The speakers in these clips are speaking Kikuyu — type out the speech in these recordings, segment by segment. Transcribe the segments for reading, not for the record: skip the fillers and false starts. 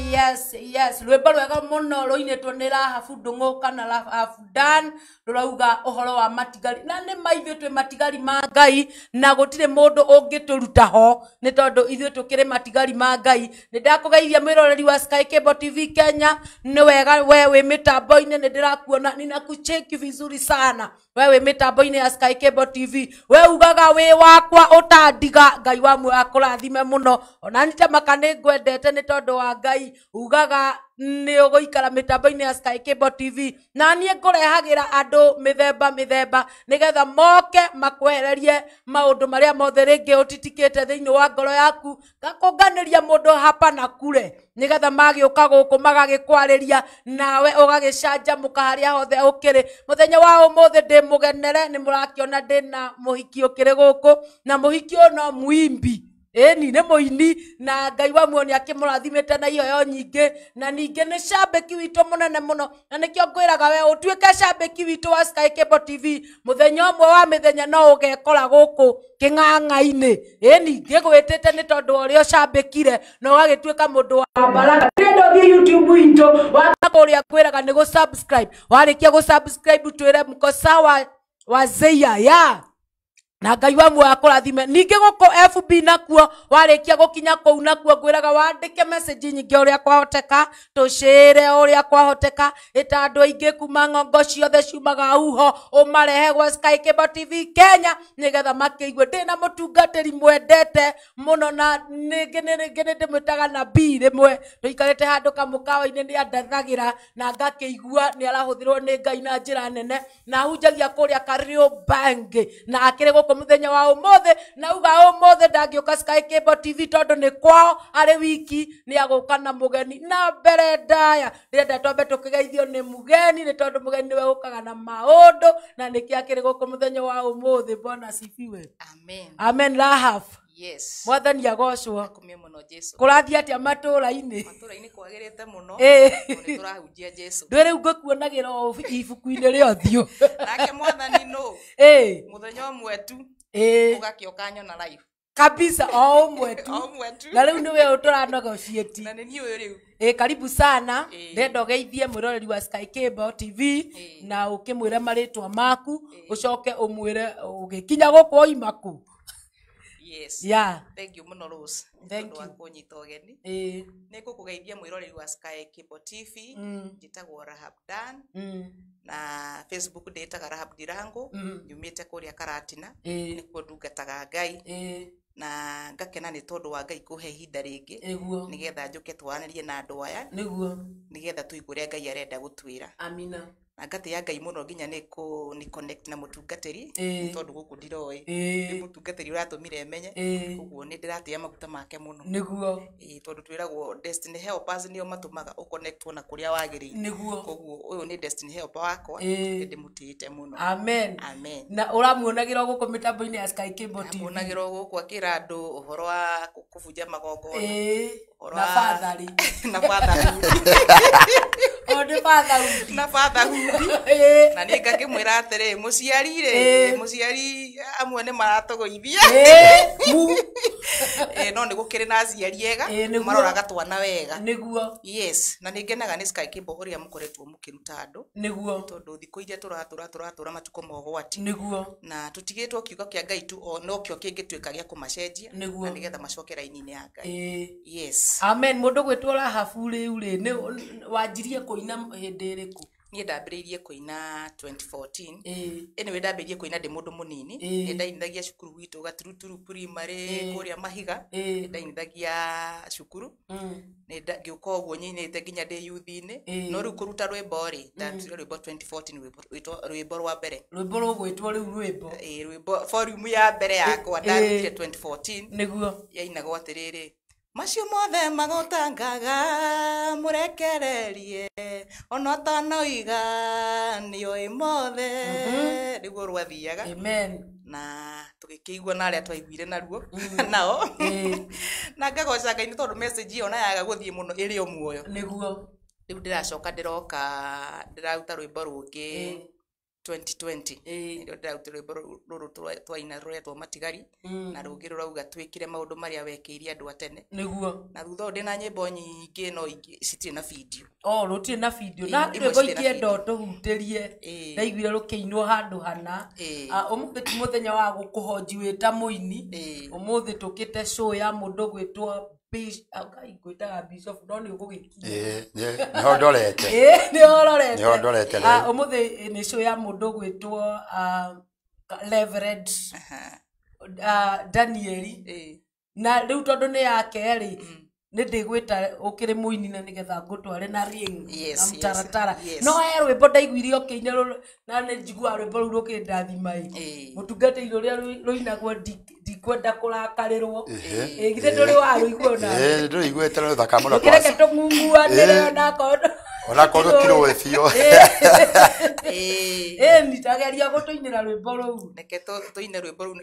Yes, yes, rwĩmbo rwega mũno rũinĩtwo nĩ Rahabu Ndũng'ũ kana Rahabu Dan, rũrauga ũhoro wa matigari. Na nĩ ma ithuĩ twĩ matigari ma Ngai na gũtirĩ mũndũ ũngĩtũruta ho nĩ tondũ ithuĩ tũkĩrĩ matigari ma Ngai. Nĩ ndakũgeithia mwĩroreri wa Sky Cable TV Kenya, nĩ wega we wĩ mĩtambo-inĩ, nĩ ndĩrakuona, ninakucheki vizuri sana. We wĩ mĩtambo-inĩ ya Sky Cable TV, we ugaga wĩ wakwa ũtandiga, Ngai wa muoyo akũrathime mũno. Ona niĩ tamaka nĩ ngwendete nĩ tondũ wa Ngai, ugaga nĩ ũgũikara mĩtambo-inĩ ya Sky Cable TV, na niĩ ngũrehagĩra andũ mĩthemba mĩthemba nĩgetha moke makwehererie maũndũ marĩa mothe rĩngĩ ũtitikĩte thĩinĩ wa ngoro yaku, ngakũnganĩria mũndũ hapa na kure nĩgetha magĩũka gũkũ magagĩkwarĩria nawe ũgagĩcanjamũka harĩa hothe ũkĩrĩ. Mũthenya wa ũmũthĩ ndĩ mũgenere, nĩ mũrakĩona ndĩna mũhiki ũkĩrĩ gũkũ, na mũhiki ũyũ no mũimbi. Ĩni nĩ mũini na Ngai wa muoyo nĩ akĩmũrathimĩte na iheo nyingĩ, na ningĩ nĩ cambĩki witũ mũnene mũno, na nĩkĩo ngwĩraga we ũtuĩke cambĩki witũ wa Sky Cable TV. Mũthenya ũmwe wa mĩthenya no ũgekora gũkũ kĩng'ang'a-inĩ. Ĩni ngĩgwĩtĩte nĩ tondũ wa ũrĩa ũcambĩkire na ũgagĩtuĩka mũndũ wa baraka. Ndĩrenda ũthiĩ YouTube itũ wa kũrĩa ngwĩraga nĩ gũ-subscribe. Warĩkia gũ-subscribe twĩre mko sawa wazeia ya na Ngai wa muoyo akũrathime. Ningĩ gũkũ FB nakuo warĩkia gũkinya kũu nakuo ngwĩraga wandĩke message nyingĩ ũrĩa kwahoteka, tũcĩre ũrĩa kwahoteka, ĩta andũ aingĩ kuma ng'ongo ciothe ciumaga huho ũmarehe gwa Sky Cable TV Kenya nĩgetha makĩigue. Ndĩna mũtungatĩri mwendete mũno na ningĩ nĩ ndĩmwĩtaga nabii rĩmwe, tũikarĩte handũ kamũkawa-inĩ nĩ andathagĩra na ngakĩigua nĩ arahũthĩrwo nĩ Ngai na njĩra nene, na ahunjagia kũrĩa Kariobangi na akĩrĩ gũkũ mũthenya wa ũmũthĩ, na uga ũmũthĩ ndangĩũka Sky Cable TV tondũ nĩ kwao arĩ wiki, nĩ agũka na mũgeni. Na mbere ndaya ndĩrenda twambe tũkĩgeithio nĩ mũgeni nĩ tondũ mũgeni nĩwe ũkaga na maũndũ, na nĩkĩo akĩrĩ gũkũ mũthenya wa ũmũthĩ. Bwana asifiwe. Amen. Amen. Rahab. Yes. Mwathani agocwo. Akumio mũno Jesu. Kũrathiĩ atĩa matũũra-inĩ? Matũũra-inĩ kwagĩrĩte mũno. Ĩĩ. Nĩ tũrahunjia Jesu. Ndwĩ rĩu ngũkuonagĩra o ibuku-inĩ rĩa ũthiũ. Nake mwathani nũ? Ĩĩ. Mũthenya ũmwe tu. Ĩĩ. Ũgakĩũka nyona live. Kabisa o ũmwe tu. O ũmwe tu. Na rĩu nĩwe ũtũranegotiate. Na nĩ niĩ ũyũ rĩu. Ĩĩ, karibu sana. Ĩĩ. Ndĩrenda ũgeithie mwĩroreri wa Sky Cable TV Ĩĩ. na ũkĩmwĩre marĩtwa maku, Ĩĩ. ũcoke ũmwĩre ũgĩkinya gũkũ waima kũ. Yes. Yeah. Thank you mũno Rose. Thank Tondũ wa you. kũnyita ũgeni. Ĩĩ. Nĩ ngũkũgeithia mwĩroreri wa Sky Cable TV. Njĩtagwo Rahab Dan. Na Facebook ndĩĩtaga Rahab Ndirango. Nyumĩte kũrĩa Karatina. Ĩĩ. Nĩkuo ndungataga Ngai. Ĩĩ. Na ngakena nĩ tondũ wa Ngai kũhe ihinda rĩngĩ. Nĩguo. Nĩgetha njũke twaranĩrie na andũ aya. Nĩguo. Nĩgetha tũigue ũrĩa Ngai arenda gũtwĩra. Amina. Na ngatĩĩa Ngai mũno nginya nĩ kũ nĩ connect na mũtungatĩri. Ĩĩ. Tondũ gũkũ ndiroĩ. Ĩĩ. Nĩ mũtungatĩri ũratũmire menye. Ĩĩ. Ũguo nĩ ndĩratĩĩa maguta make mũno. Nĩguo. Ĩĩ, tondũ twĩragwo destiny helpers nĩo matũmaga ũconnectwo na kũrĩa wagĩrĩire. Nĩguo. Koguo ũyũ nĩ destiny helper wakwa. Ĩĩ. Nĩ ndĩmũtĩĩte mũno. Amen. Amen. Na ũramuonagĩra gũkũ mĩtambo-inĩ ya Sky Cable TV. Amuonagĩra gũkũ akĩra andũ ũhoro wa kũbunja magongona. Ĩĩ. Ũhoro Na wa fatherly. Na fatherhood. O nĩ fatherhood. Na fatherhood. Ĩĩ. Na niĩ ngakĩmwĩra atĩrĩ, mũciari rĩ, Ĩĩ. mũciari amwe nĩ maratũgũithia. Ĩĩ, mu. Ĩĩ, no nĩ gũkĩrĩ na aciari ega, Ĩĩ, nĩguo. maroraga twana wega. Nĩguo. Yes, na nĩ ngenaga nĩ Sky Cable ũrĩa mũkoretwo mũkĩruta andũ. Nĩguo. Tondũ thikũ iria tũratũra tũratũra matukũ ma ũgwati. Nĩguo. Na tũtigĩtwo kiugo kĩa Ngai tu o nokĩo kĩngĩtuĩka gĩa kũmacenjia. Nĩguo. Na nĩgetha macoke raini-inĩ ya Ngai. Ĩĩ. Yes. Amen. Mũndũ gwĩtwo Rahabu rĩu rĩ, nĩ wanjirie kũina hĩndĩ ĩrĩkũ? Niĩ ndambĩrĩirie kũina 2014. Ĩĩ. Anyway, ndambĩrĩirie kũina ndĩ mũndũ mũnini. Ĩĩ. Nĩ ndainithagia cukuru gwitũ Gaturuturu Primary Ĩĩ. kũrĩa Mahiga. Ĩĩ. Nĩ ndainithagia cukuru. Nĩ ngĩũka ũguo nyinĩte nginya ndĩ youth-inĩ. Ĩĩ. No rĩu kũruta rwĩmbo rĩ, ndarutire rwĩmbo 2014, rwĩmbo rwa mbere. Rwĩmbo rũgwĩtwo rĩu rwĩmbo. Ĩĩ, rwĩmbo volume ya mbere yakwa Ĩĩ. ndarutire 2014. Nĩguo. Yainagwo atĩrĩrĩ, macio mothe magũtangaga mũrekererie ona ũtanoiga nĩoĩ mothe. Nĩguo rwathiaga. Amen. Na tũgĩkĩigua na arĩa twaiguire naruo nao. Ĩĩ. Na ngagoca Ngai nĩ tondũ message ĩyo na yaga gũthiĩ mũno ĩrĩ o muoyo. Nĩguo. Rĩu ndĩracoka ndĩroka ndĩraruta rwĩmbo rũngĩ Ĩĩ. 2020. Ĩĩ. Nĩrĩo ndĩraruta rwĩmbo rũrũ twaina rũretwo Matigari, na rũngĩ rũrauga twĩkire maũndũ marĩa wekĩire andũ a tene. Nĩguo. Na thutha ũyũ ndĩna nyĩmbo nyingĩ, no ingĩ citirĩ na video. O rũtirĩ na video na Imwe rwĩmbo citirĩ na ingĩenda video. ũtũhutĩrie. Ĩĩ. Ndaiguire rũkĩinwo handũ hana. Ĩĩ. Ah, ũmũthĩ ti mũthenya wa gũkũhonji wĩ ta mũini. Ĩĩ. Ũmũthĩ tũkĩte show ya mũndũ gwĩtwo Ngai, ngwĩtaga bishop no nĩ ũgũgĩkinya. Ĩĩ, nĩho ndorete. Ĩĩ, nĩho ũrorete. Nĩho ndorete Ah, rĩu. ũmũthĩ nĩ show ya mũndũ gwĩtwo Reverend Aha. Danieli. Ĩĩ. Na rĩu tondũ nĩ yake rĩ, nĩ ndĩgwĩta ũkĩrĩ mũini na nĩgetha ngũtware na ring Yes, na yes, mũtaratara. yes. No he rwĩmbo ndaiguire ũkĩina na nĩ njiguaga rwĩmbo rũu rũkĩndathima ĩ. Ĩĩ. Mũtungatĩri ũrĩa rũinagwo ndikwenda kũrakarĩrwo. Ĩhĩ. Ĩ, githĩ ndũrĩ warũigua ona? Ĩĩ, ndũrĩiguĩte no thaka mũno Reke kwanza. tũng'ung'uanĩre Ĩĩ. onakorwo Onakorwo tũtirũĩ biũ. Ĩĩ. Ĩĩ, nitageria gũtũinĩra rwĩmbo rũu. Reke tũine rwĩmbo rũu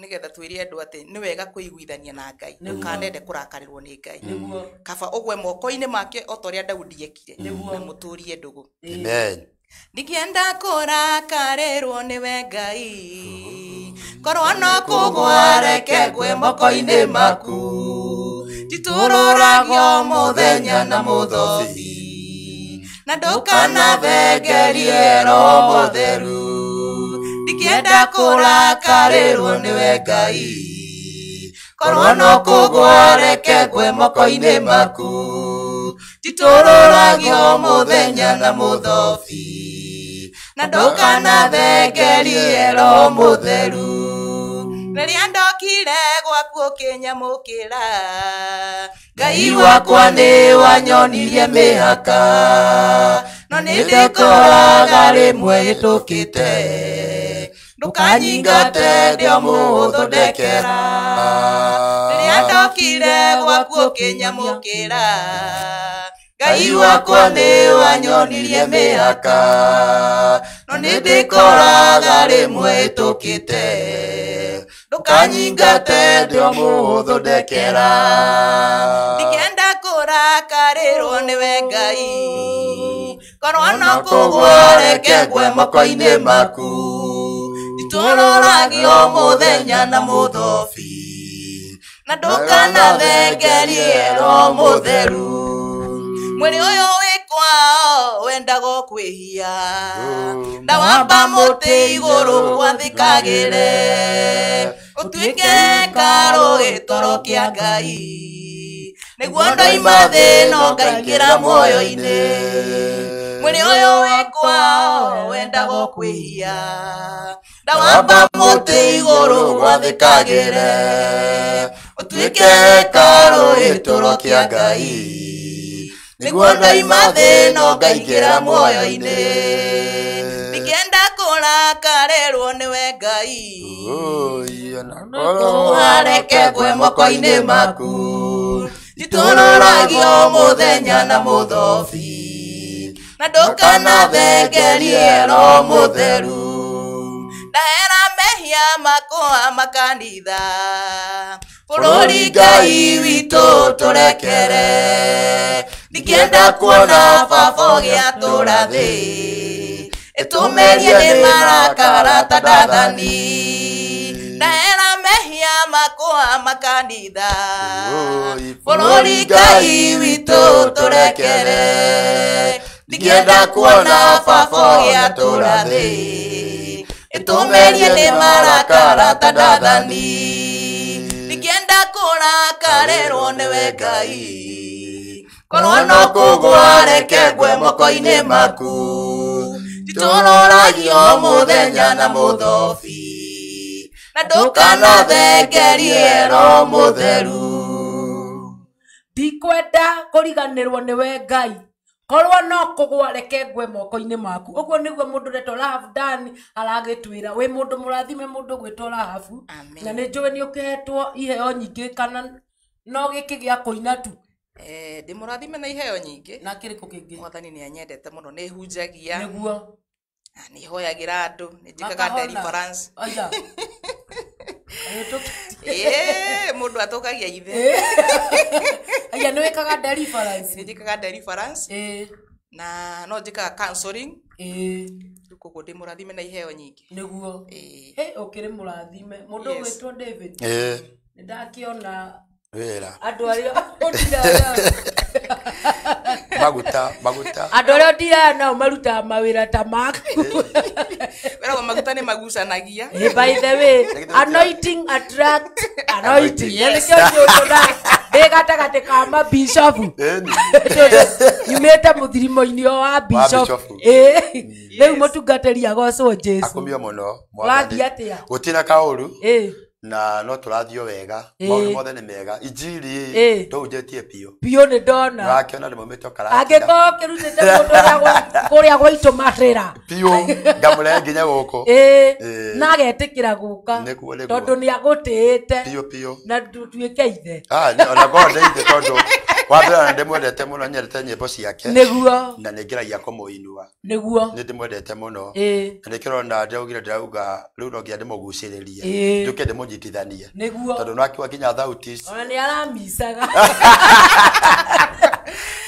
nĩgetha twĩre andũ atĩ nĩ wega kũiguithania na Ngai, ndũkanende kũrakarĩrwo nĩ Ngai. Nĩguo. Kaba ũgwe moko-inĩ make o ta ũrĩa Daudi ekire, Nĩguo. na mũtũrie ndũgũ. Amen. Ndingĩenda kũrakarĩrwo nĩwe Ngai, korwo no kũgwa reke ngwe moko-inĩ maku, nditũrũragio mũthenya na mũthobi, na ndũkanathengerie Roho Mũtheru. Ndingĩenda kũrakarĩrwo nĩwe Ngai, korwo no kũgwa reke ngwe moko-inĩ maku, nditũrũragio mũthenya na mũthobi, na ndũkanathengerie Roho Mũtheru. Rĩrĩa ndokire gwaku ũkĩnyamũkĩra, Ngai wakwa nĩ wanyonirie mĩhaka, no nĩ ndĩkoraga rĩmwe hĩtũkĩte, ndũkanyingate ndĩ o mũthondekera. Rĩrĩa ndokire gwaku ũkĩnyamũkĩra, Ngai wakwa nĩ wanyonirie mĩhaka, no nĩ ndĩkoraga rĩmwe hĩtũkĩte, ndũkanyingate ndĩ o mũthondekera. Ndingĩenda kũrakarĩrwo nĩwe Ngai, korwo no kũgwa reke ngwe moko-inĩ maku, nditũrũragio mũthenya na mũthobi, na ndũkanathengerie Roho Mũtheru. Mwĩrĩ ũyũ wĩ kwao wendaga kwĩhia, ndawamba mũtĩ igũrũ gwathĩkagĩre, ũtuĩke hekarũ gĩtoro kĩa Ngai, nĩguo ndoima thĩ-ĩno ngaingĩra muoyo-inĩ. Mwĩrĩ ũyũ wĩ kwao wendaga kwĩhia, ndawamba mũtĩ igũrũ gwathĩkagĩre, ũtuĩke hekarũ gĩtoro kĩa Ngai, nĩguo ndoima thĩ-ĩno ngaingĩra muoyo-inĩ. Ndingĩenda kũrakarĩrwo nĩwe Ngai, reke ngwe moko-inĩ maku, nditũrũragio mũthenya na mũthobi, na ndũkanathengerie Roho Mũtheru. Ndahera mehia makwa makanitha, bũrũri Ngai witũ tũrekere, ndingĩenda kuona baba ũgĩatũra thĩ, ĩtũmerie nĩ marakara ta ndathani. Ndahera mehia makwa makanitha, bũrũri Ngai witũ tũrekere, ndingĩenda kuona baba ũgĩatũra thĩ, ĩtũmerie nĩ marakara ta ndathani. Ndingĩenda kũrakarĩrwo nĩwe Ngai, korwo no kũgwa reke ngwe moko-inĩ maku, nditũrũragio mũthenya na mũthobi, na ndũkanathengerie Roho Mũtheru. Ndikwenda kũriganĩrwo nĩwe Ngai, korwo no kũgwa reke ngwe moko-inĩ maku. Ũguo nĩguo mũndũ ũretwo Rahab Dan aragĩtwĩra. Wĩ mũndũ mũrathime mũndũ gwĩtwo Rahabu. Amen. Na nĩ njũĩ nĩ ũkĩhetwo iheo nyingĩ kana no gĩkĩ gĩa kũina tu. Ndĩ mũrathime na iheo nyingĩ. Na kĩrĩkũ kĩngĩ? Mwathani nĩ anyendete mũno, nĩ hunjagia. Nĩguo. Nĩ hoyagĩra andũ, nĩ njĩkaga deliverance. Aya. Ĩĩ, mũndũ atũkagia ithe. Aya, nĩ wĩkaga deliverance? Nĩ njĩkaga deliverance. Ĩĩ. Na no njĩkaga counseling. Ĩĩ. Rĩu Koguo ndĩ mũrathime na iheo nyingĩ. Nĩguo. Ĩĩ. Hĩ, ũkĩrĩ mũrathime mũndũ Yes. ũgwĩtwo David. Ĩĩ, Nĩ ndakĩona wĩra. andũ arĩa ũndiraga Maguta, maguta. andũ arĩa ũndiraga nao marutaga mawĩra ta maku. Wĩragwo maguta nĩ magucanagia. Eh, by the way, anointing attract anointing. Yes. Nĩkĩo njũĩ ndĩ gatagatĩ ka mabishofu. Ĩni. Nyumĩte mũthirimo-inĩ o wa bishofu. bishofu. Ĩĩ. Rĩu mũtungatĩri agocwo Jesu. Akumio mũno. Ũrathiĩ atĩa? Gũtirĩ kaũru. Ĩĩ. Na no tũrathiĩ o wega. Ĩĩ. Maũndũ mothe nĩ mega. Injiri Ĩĩ. ndũhunjĩtie biũ. Biũ nĩ ndona. Ũrakĩona ndĩmaumĩte Karatina. Angĩkorwo ũkĩrutĩte mũndũ ũrĩa kũrĩa gwaitũ matĩra. Biũ. Ngamũrehe nginya gũkũ. Ĩĩ. Ĩĩ. Na agetĩkĩra gũka. Nĩguo, nĩguo. Tondũ nĩ agũtĩĩte. Biũ biũ. Na tũtuĩke ithe. Ah, ona korwo ndĩ ithe tondũ wa mbere ona ndĩmwendete mũno, nyendete nyĩmbo ciake. Nĩguo. Na nĩ ngeragia kũmũinua. Nĩguo. Nĩ ndĩmwendete mũno. Ĩĩ. Na nĩkĩo ũrona ndĩraugire ndĩrauga rĩu no nginya ndĩmũgucĩrĩrie. Ĩĩ. Njũke ndĩmũnyitithanie. Nĩguo. Tondũ no akiuga nginya thauti. Ona nĩ aramicaga.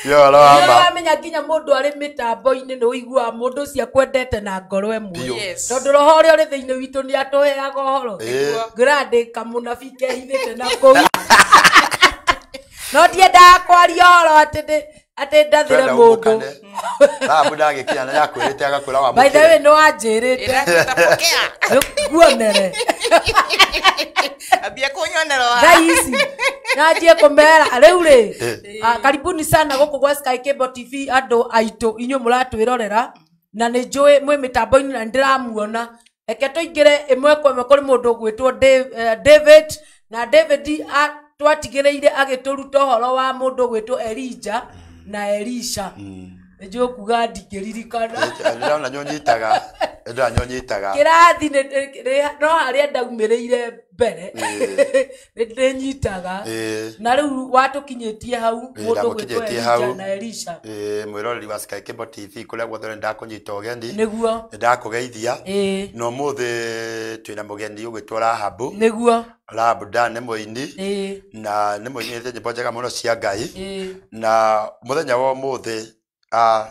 Yo, ũhoro wa Nĩ ma. ũramenya nginya mũndũ arĩ mĩtambo-inĩ nĩ ũiguaga mũndũ ũcio akwendete na ngoro ĩmwe. Biũ. Yes. Tondũ roho ũrĩa ũrĩ thĩinĩ witũ nĩ atũheaga ũhoro. Ĩĩ. Ngĩra ndĩ kamũnabii kehithĩte na kũu. No ndiendaga kwaria ũhoro atĩ ndathĩre Twenda mũndũ. ũmũkane. Thabu ndagĩkinya na nĩakwĩrĩte agakwĩra By the way, wamũkĩre. nĩ wanjĩrĩte. Ĩrakĩtapokea. Nguonere. Ambia kũnyonera wa. Thaa ici nanjie kũmera rĩu rĩ, karibuni sana gũkũ gwa Sky Cable TV andũ aitũ inyuĩ mũratwĩrorera na nĩ njũĩ mwĩ mĩtambo-inĩ na nĩndĩramuona. Reke tũingĩre ĩmwe kwa ĩmwe kũrĩ mũndũ ũgwĩtwo David na David twatigĩrĩire agĩtũruta ũhoro wa mũndũ ũgwĩtwo Elijah na Elisha. Nĩ njũĩ kuga ndingĩririkana. Ndĩrona nĩũnyitaga. Ndĩrona nĩũnyitaga. Kĩrathi no harĩa ndaumĩrĩire mbere nĩ ndĩnyitaga. Ĩĩ. Na rĩu watũkinyĩtie hau Ĩĩ, mũndũ ũgwĩtwo ndamũkinyĩtie Elijah hau. na Elisha. Ĩĩ, mwĩroreri wa Sky Cable TV kũrĩa guothe ũrĩ nĩndakũnyita ũgeni. Nĩguo. Nĩndakũgeithia. Ĩĩ. Na ũmũthĩ twĩna mũgeni ũgwĩtwo Rahabu. Nĩguo. Rahabu Dan nĩ mũini. Ĩĩ. Na nĩ mũinĩte nyĩmbo njega mũno cia Ngai. Ĩĩ. Na mũthenya wa ũmũthĩ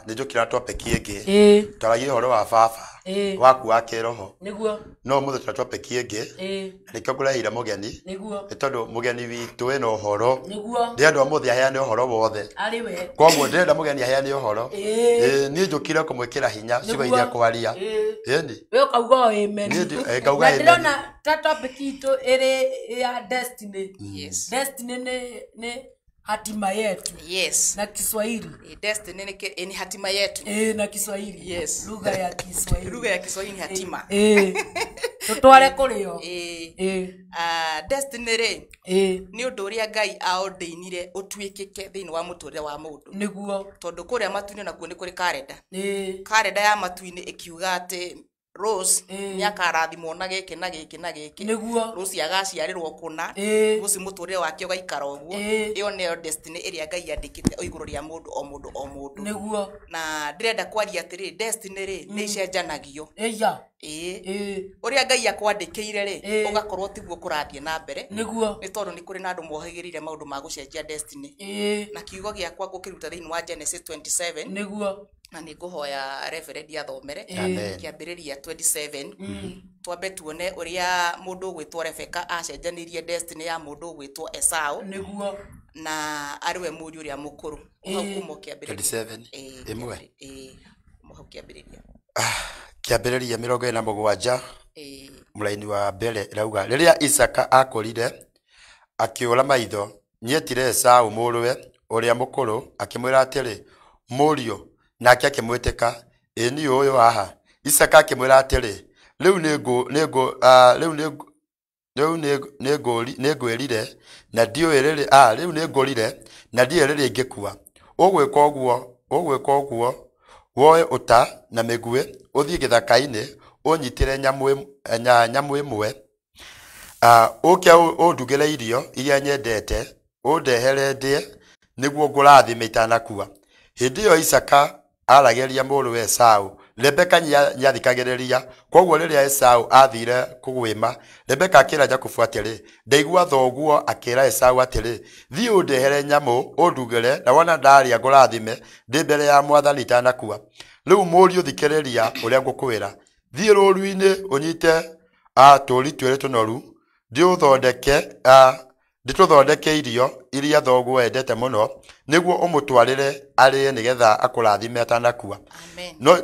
nĩ njũkire na topic ĩngĩ. Ĩĩ. Twaragia ũhoro wa baba. Ĩĩ. Waku wa kĩroho. Nĩguo. No ũmũthĩ twĩna topic ĩngĩ. Ĩĩ. Na nĩkĩo ngũreheire mũgeni. Nĩguo. Nĩ tondũ mũgeni witũ ena ũhoro. Nĩguo. Ndĩrenda ũmũthĩ aheane ũhoro wothe. Arĩ we. Koguo ndĩrenda mũgeni aheane ũhoro. Ĩĩ. Ĩĩ, niĩ njũkire kũmwĩkĩra hinya ciugo Nĩguo. iria kwaria. Ĩĩ. Ĩni. We ũkauga o amen. Niĩ ngauga Na amen. ndĩrona ta topic itũ ĩrĩ ya destiny. Yes. Destiny nĩ hatima yetu. Yes. Na Kiswahili. Destiny nĩ hatima yetu. Ĩĩ, na Kiswahili. Yes. Lugha ya Kiswahili. Lugha ya Kiswahili ni hatima. Ĩĩ. Tũtware kũrĩ o. Ĩĩ. Ĩĩ. Destiny rĩ Ĩĩ. nĩ ũndũ ũrĩa Ngai aordainire ũtuĩkĩke thĩinĩ wa mũtũrĩre wa mũndũ. Nĩguo. Tondũ kũrĩa matu-inĩ nakuo nĩ kũrĩ karenda. Ĩĩ. Karenda ya matu-inĩ ĩkiuga atĩ Rose Ĩĩ. nĩ akarathimwo na gĩkĩ na gĩkĩ na gĩkĩ. Nĩguo. Rose agaciarĩrwo kũna. Ĩĩ. Rose mũtũrĩre wake ũgaikara ũguo. Ĩĩ. Ĩyo nĩyo destiny ĩrĩa Ngai andĩkĩte o igũrũ rĩa mũndũ o mũndũ o mũndũ. Nĩguo. Na ndĩrenda kwaria atĩrĩ, destiny rĩ nĩ icenjanagio. Ĩya. Ĩĩ. Ĩĩ. Ũrĩa Ngai akwandĩkĩire rĩ, Ĩĩ. ũgakorwo tiguo kũrathiĩ na mbere. Nĩguo. Nĩ tondũ nĩ kũrĩ na andũ mohĩgĩrĩire maũndũ ma gũcenjia destiny. Ĩĩ. Na kiugo gĩakwa ngũkĩruta thĩinĩ wa Genesis 27. Nĩguo. Na nĩ ngũhoya reverend athomere. Amen. Kĩambĩrĩria 27. Twambe tuone ũrĩa mũndũ ũgwĩtwo Rebecca acenjanirie destiny ya mũndũ ũgwĩtwo Esau. Nĩguo. Na arĩ we mũriũ ũrĩa mũkũrũ. Hau kuma kĩambĩrĩria. 27. Ĩĩ, Ĩmwe. ĩĩ, kuma hau kĩambĩrĩria. Kĩambĩrĩria 27 Ĩĩ. mũraini wa mbere ĩrauga rĩrĩa Isaka akũrire akĩũra maitho nĩetire Esau mũrũwe ũrĩa mũkũrũ akĩmwĩra atĩrĩ mũriũ nake akĩmwĩtĩka ĩ niĩ ũyũ haha. Isaka akĩmwĩra atĩrĩ rĩu nĩngũrire na ndiũĩ rĩrĩ rĩu nĩngũrire na ndiũĩ rĩrĩ ingĩkua. Ũgwĩka ũguo woe ũta na mĩguĩ ũthiĩ gĩthaka-inĩ ũnyitĩre nyamũ ĩmwe. Ũke ũndugĩre irio iria nyendete ũndehere ndĩe nĩguo ngũrathime itanakua. Hĩndĩ ĩyo Isaka aragĩria mũrũwe Esau. Rebeka nĩathikagĩrĩria. Kwoguo rĩrĩa Esau athire kũgwĩma, Rebeka akĩra Jakubu atĩrĩ, ndaigua thoguo akĩra Esau atĩrĩ, thiĩ ũndehere nyamũ ũndugĩre na wona ndarĩa ngũrathime ndĩ mbere ya mwathani itanakua. Rĩu mũriũ thikĩrĩria ũrĩa ngũkwĩra. Thiĩ rũũru-inĩ ũnyite tũũri twĩrĩ tũnoru, ndĩtũthondeke irio iria thoguo endete mũno, nĩguo ũmũtwarĩre arĩe nĩgetha akũrathime atanakua. Amen. No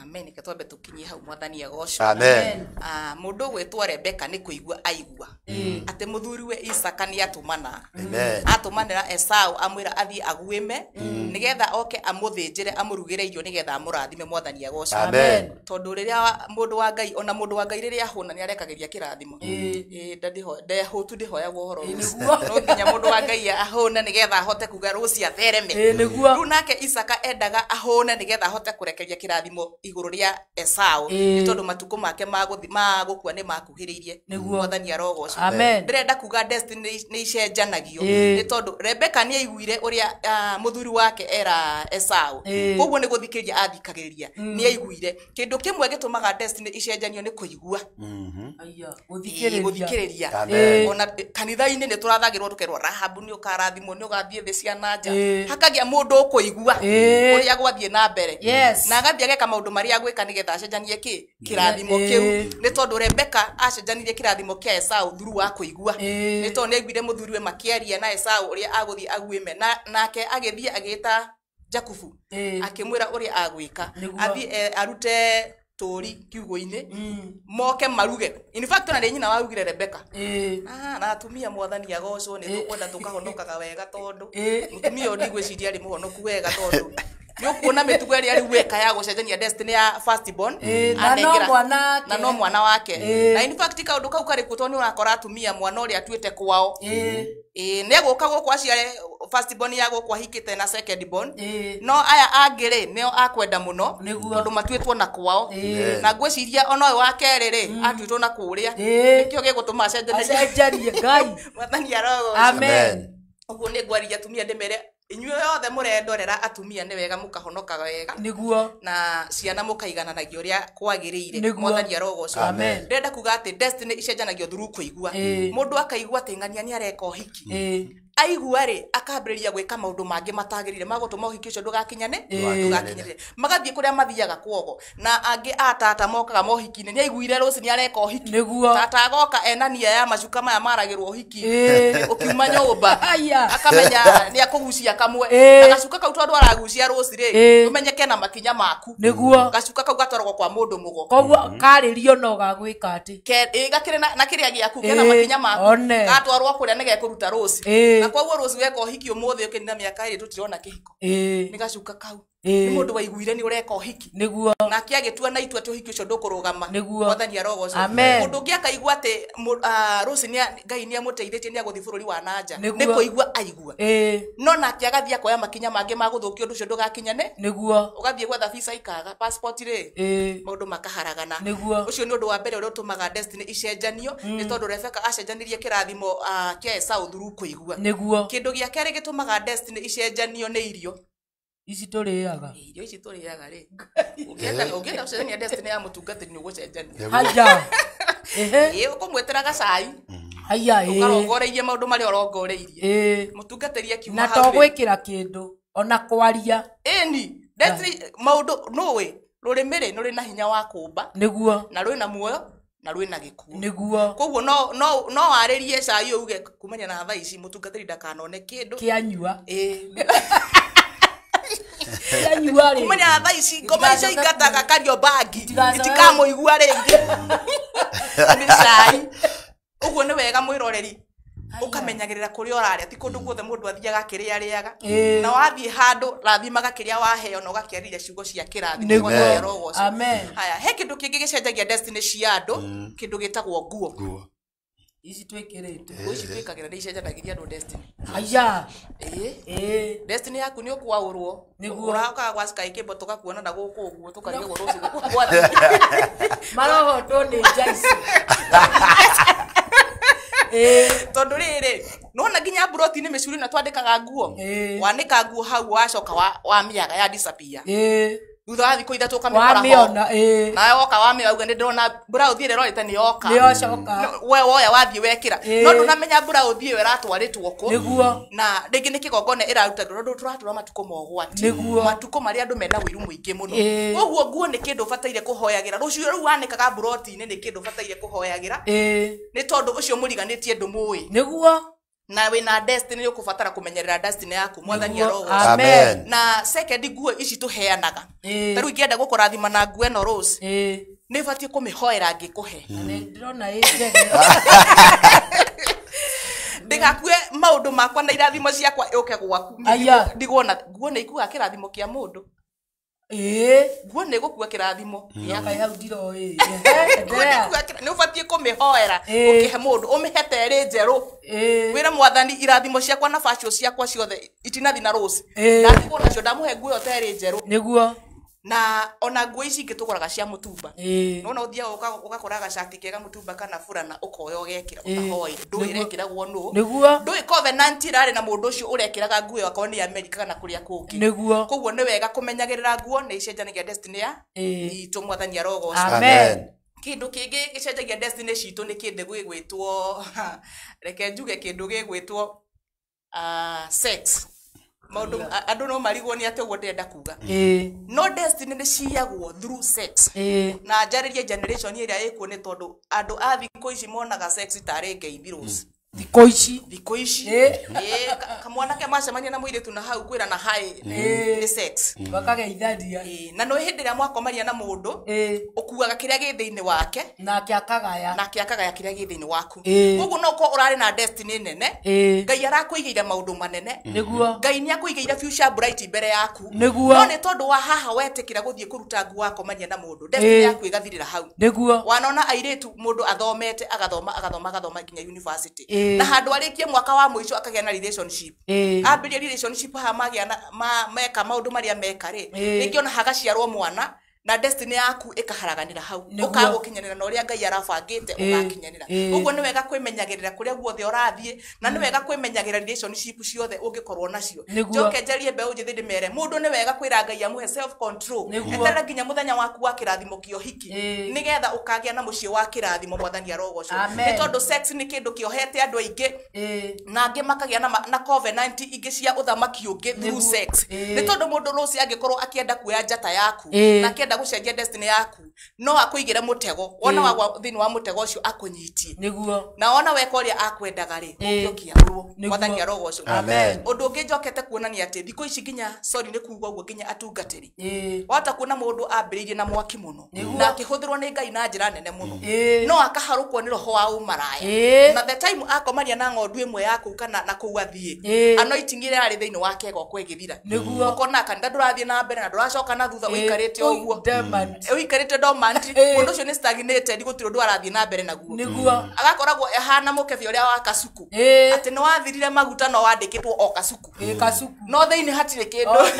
Amen. Reke twambe tũkinyie hau mwathani agocwo. Amen. Mũndũ ũgwĩtwo Rebeka nĩ kũigua aigua atĩ mũthuriwe Isaka nĩ atũmana. Amen. Atũmanĩra Esau amwĩra athiĩ aguĩme nĩgetha oke amũthĩnjĩre amũrugĩre irio nĩgetha amũrathime mwathani agocwo. Amen. Tondũ rĩrĩa mũndũ wa Ngai ona mũndũ wa Ngai rĩrĩa ahũna nĩ arekagĩria kĩrathimo. Ndehũtu ndĩhoyagwo ũhoro rũciũ. No nginya mũndũ wa Ngai ahũne nĩgetha ahote kuga rũciũ athereme. Rĩu nake Isaka endaga ahũne nĩgetha ahote kũrekeria kĩrathimo igũrũ rĩa Esau nĩ tondũ matukũ make ma gũkua nĩ makuhĩrĩirie. Mwathani arogocwo. Amen. Ndĩrenda kuga destiny nĩ icenjanagio nĩ tondũ Rebeka nĩ aiguire ũrĩa mũthuri wake era Esau. Koguo nĩ gũthikĩrĩria athikagĩrĩria. Nĩ aiguire kĩndũ kĩmwe gĩtũmaga destiny icenjanio nĩ kũigua. Gũthikĩrĩria. Ona kanitha-inĩ nĩ tũrathagĩrwo tũkerwo Rahabu nĩ ũkarathimwo nĩ ũgathiĩ thĩ cia na nja. Hakagĩa mũndũ ũkũigua ũrĩa gwathiĩ na mbere. Na agathiĩ ageka maũndũ marĩa agwĩka nĩgetha acenjanie kĩ kĩrathimo kĩu. Nĩ tondũ Rebeka acenjanirie kĩrathimo kĩa Esau through wa kũigua. Nĩ tondũ nĩ aiguire mũthuriwe makĩaria na Esau ũrĩa agũthiĩ aguĩme. Nake agĩthiĩ agĩta Jakubu akĩmwĩra ũrĩa agwĩka. Athiĩ arute tũũri kiugũ-inĩ moke maruge. In fact ona nĩ nyina warugire Rebeka. Na atumia mwathani agocwo nĩ tũkwenda tũkahonokaga wega tondũ mũtumia ũyũ ndigwĩciria arĩ mũhonoku wega tondũ nĩ ũkuona mĩtugo ĩrĩa rĩu weka ya gũcenjania destiny ya first born na no mwana wake. Na in fact kaũndũ kau karĩ kuo tondũ nĩ ũrakora atumia mwana ũrĩa atuĩte kwao nĩ egũka gũkũ aciare first born ya gũkũ ahikĩte na second born. No aya angĩ rĩ nĩo akwenda mũno tondũ matuĩtwo na kwao. Na ngwĩciria ona ũyũ wa kerĩ rĩ atuĩtwo na kũrĩa nĩkĩo gĩgũtũma acenjanie Ngai. Mwathani arogocwo. Amen. Ũguo nĩ ngwaririe atumia ndĩmere inyuĩ othe mũrendorera atumia nĩ wega mũkahonoka wega nĩguo na ciana mũkaigananagia ũrĩa kwagĩrĩire. Mwathani arogocwo. Ndĩrenda kuga atĩ destiny icenjanagio through kũigua. Mũndũ akaigua atĩ ng'ania nĩ areka ũhiki. Aigua rĩ akambĩrĩria gwĩka maũndũ mangĩ matagĩrĩire magũtũma ũhiki ũcio ndũgakinyane ndũgakinyĩrĩre. Magathiĩ kũrĩa mathiaga kwogo. Na angĩ a tata mokaga mohiki-inĩ nĩ aiguire rũciũ nĩ areka ũhiki. Tata agoka ena nia ya macuka maya maragĩrwo ũhiki ũkiuma nyũmba akamenya nĩ akũgucia kamwe. Na gacuka kau tondũ aragucia rũciũ rĩ ũmenye kena makinya maku. Gacuka kau gatwaragwo kwa mũndũ mũgo. Koguo karĩrio no gagwĩka atĩ gakĩrĩ na kĩrĩa gĩaku kena makinya maku gatwarwo kũrĩa nĩ gekũruta rũciũ. Na koguo rũciũ weka ũhiki ũmũthĩ ũkĩnina mĩaka ĩrĩ tũtirona kĩhiko. Nĩ gacuka kau. Nĩ mũndũ waiguire nĩ ũreka ũhiki. Nake agĩtua na itua atĩ ũhiki ũcio ndũkũrũgama. Mwathani arogocwo. Mũndũ ũngĩ akaigua atĩ rũciũ Ngai nĩ amũteithĩtie nĩ agũthiĩ bũrũri wa na nja. Nĩ kũigua aigua. No nake agathiĩ akoya makinya mangĩ ma gũthũkia ũndũ ũcio ndũgakinyane. Ũgathiĩ gwetha visa ikaga passport rĩ maũndũ makaharagana. Ũcio nĩ ũndũ wa mbere ũrĩa ũtũmaga destiny icenjanio nĩ tondũ Rebeka acenjanirie kĩrathimo kĩa Esau through kũigua. Kĩndũ gĩa kerĩ gĩtũmaga destiny icenjanio nĩ irio. Ici tũrĩaga. Irio ici tũrĩaga rĩ. Ũngĩenda gũcenjania destiny ya mũtungatĩri nĩ ũgũcenjania. Haya. Ũkũmwĩtĩra gacai. Haya. Ũkarongoreirie maũndũ marĩa ũrongoreirie. Mũtungatĩri akiuma hau. Na to gwĩkĩra kĩndũ ona kwaria. Ĩni destiny maũndũ nũĩ rũrĩmĩ rĩ nĩ rũrĩ na hinya wa kũmba. Nĩguo. Na rwĩna muoyo na rwĩna gĩkuũ. Nĩguo. Koguo no warĩrie cai uge kumania na thaa ici mũtungatĩri ndakanone kĩndũ. Kĩanyua. Kumenya thaa ici ngoma icio ingataga kario bangi itikamũigua rĩngĩ. Nĩ cai. Ũguo nĩ wega mwĩroreri ũkamenyagĩrĩra kũrĩa ũrarĩa ti kũndũ guothe mũndũ athiaga akĩrĩarĩaga. Na wathiĩ handũ rathimaga kĩrĩa waheo na ũgakĩarĩria ciugo cia kĩrathimo. Mwathani arogocwo. Haya, he kĩndũ kĩngĩ gĩcenjagia destiny cia andũ kĩndũ gĩtagwo nguo. Ici twĩkĩrĩte. Nguo ici twĩkagĩra nĩ icenjanagĩria andũ destiny. Haya. Destiny yaku nĩ ũkwaũrwo. Ũrokaga gwa Sky Cable tũgakuona na gũkũ ũguo tũkarigwo rũciũ gũkũ. Marohotwo nĩ nja ici. Tondũ rĩrĩ nĩwona nginya mburoti-inĩ mĩcuri na twandĩkaga nguo. Wanĩka nguo hau wacoka wa mĩaga ya disappear. Thutha wa thikũ ithatũ ũkamĩkora ho. Nawe woka wamĩoya nĩ ndĩrona mburaũthi ĩrĩa ĩrorĩte nĩ yoka. We woya wathiĩ wekĩra. No ndũnamenya mburaũthi ĩyo ĩratwarĩtwo kũ. Na rĩngĩ nĩ kĩgongona ĩraruta tondũ tũratũra matukũ ma ũgwati. Matukũ marĩa andũ mena ũiru mũingĩ mũno. Koguo nguo nĩ kĩndũ ũbataire kũhoyagĩra. Rũciũ rũu wanĩkaga mburoti-inĩ nĩ kĩndũ ũbataire kũhoyagĩra. Nĩ tondũ ũcio mũriganĩtie ndũmũĩ. Nĩguo. Na wĩna destiny ũkũbatara kũmenyerera destiny yaku mwathani arogocwo. Amen. Na second nguo ici tũheanaga. Ta rĩu ingĩenda gũkũrathima na nguo ĩno Rose, nĩ batiĩ kũmĩhoera ngĩkũhe. Ndĩrona ĩ njega. Ndĩgakue maũndũ makwa na irathimo ciakwa yũke gwaku. Ndigwo na nguo nĩ ikuaga kĩrathimo kĩa mũndũ. Nguo nĩ ĩgũkua kĩrathimo. Nĩ ũbatiĩ kũmĩhoera ũkĩhe mũndũ, ũmĩhe ta ĩrĩ njerũ. Wĩre mwathani irathimo ciakwa na bacio ciakwa ciothe itinathi na Rose. Ndatigwo nacio ndamũhe nguo ĩyo ta ĩrĩ njerũ. Nĩguo. Na ona nguo ici ingĩ tũgũraga cia mũtumba. Nona ũthiaga ũgakora gacati kega mũtumba kana burana ũkoya ũgekĩra ũtahoire. Ndũĩ ĩrekĩragwo nũ. Nĩguo. Ndũĩ covenant ĩrarĩ na mũndũ ũcio ũrekĩraga nguo ĩyo akorwo nĩ Amerika kana kũrĩa kũngĩ. Nĩguo. Koguo nĩ wega kũmenyagĩrĩra nguo nĩ icenjanagia destiny ya itũ mwathani arogocwo. Amen. Kĩndũ kĩngĩ gĩcenjagia destiny citũ nĩ kĩndũ gĩgwĩtwo, reke njuge kĩndũ gĩgwĩtwo sex. Maũndũ andũ no marigwo nĩ atĩ ũguo ndĩrenda kuga. No destiny nĩ ciyagwo through sex. Na njarĩrie generation ĩrĩa ĩkuo nĩ tondũ andũ a thikũ ici monaga sex tarĩ ngeithi Rose. Thikũ ici. Thikũ ici. Kamwanake macemania na mũirĩtu na hau kwĩra na hi nĩ sex. Makageithania. Na no hĩndĩ ĩrĩa mwakomania na mũndũ ũkuaga kĩrĩa gĩ thĩinĩ wake nake akagaya. Nake akagaya kĩrĩa gĩ thĩinĩ waku. Koguo no ũkorwo ũrarĩ na destiny nene. Ngai arakũigĩire maũndũ manene. Nĩguo. Ngai nĩ akũigĩire future bright mbere yaku. Nĩguo. No nĩ tondũ wa haha wetĩkĩra gũthiĩ kũruta nguo wakomania na mũndũ, destiny yaku ĩgathirĩra hau. Nĩguo. Wanona airĩtu mũndũ athomete agathoma agathoma agathoma nginya university. Na handũ arĩkie mwaka wa mũico akagĩa na relationship. Ambĩrĩria relationship haha magĩa na meka maũndũ marĩa meka rĩ, rĩngĩ ona hagaciarwo mwana na destiny yaku ĩkaharaganĩra hau. Ũkaga gũkinyanĩra na ũrĩa Ngai arabangĩte ũgakinyanĩra. Ũguo nĩ wega kwĩmenyagĩrĩra kũrĩa guothe ũrathiĩ, na nĩ wega kwĩmenyagĩrĩra relationship ciothe ũngĩkorwo nacio. Njoke njarie mbeũ njĩthĩ ndĩmere, mũndũ nĩ wega kwĩra Ngai amũhe self control. Eterera nginya mũthenya waku wa kĩrathimo kĩa ũhiki, nĩgetha ũkagĩa na mũciĩ wa kĩrathimo mwathani arogocwo. Nĩ tondũ sex nĩ kĩndũ kĩohete andũ aingĩ, na angĩ makagĩa na covenant ingĩ cia ũthamaki ũngĩ through sex. Nĩ tondũ mũndũ Rose angĩkorwo akĩenda kuoya njata yaku na akĩenda gũcenjia destiny yaku, no akũigĩre mũtego. Wona wagwa thĩinĩ wa mũtego ũcio akũnyitie. Nĩguo. Na wona weka ũrĩa akwendaga rĩ, ũngĩũkĩarũrwo. Mwathani arogocwo. Amen. Ũndũ ũngĩ njokete kuonania atĩ thikũ ici nginya, sorry nĩ kuga ũguo, nginya atungatĩri. Wahota kuona mũndũ ambĩrĩirie na mwaki mũno na akĩhũthĩrwo nĩ Ngai na njĩra nene mũno, no akaharũkwo nĩ roho wa ũmaraya. Na the time akomania na ng'ondu ĩmwe ya kũu kana na kũu athiĩ, anointing ĩrĩa yarĩ thĩinĩ wake ĩgoka ĩgĩthira. Ũkona kanitha ndũrathiĩ na mbere na ndũracoka na thutha, ũikarĩte ũguo. Ũikarĩte dormant. Mũndũ ũcio nĩ stagnated, gũtirĩ ũndũ arathiĩ na mbere naguo. Nĩguo. Agakoragwo ehana mũkebe ũrĩa wa kasuku. Atĩ nĩ wathirire maguta no wandĩkĩtwo o kasuku. Kasuku. No thĩinĩ hatirĩ kĩndũ.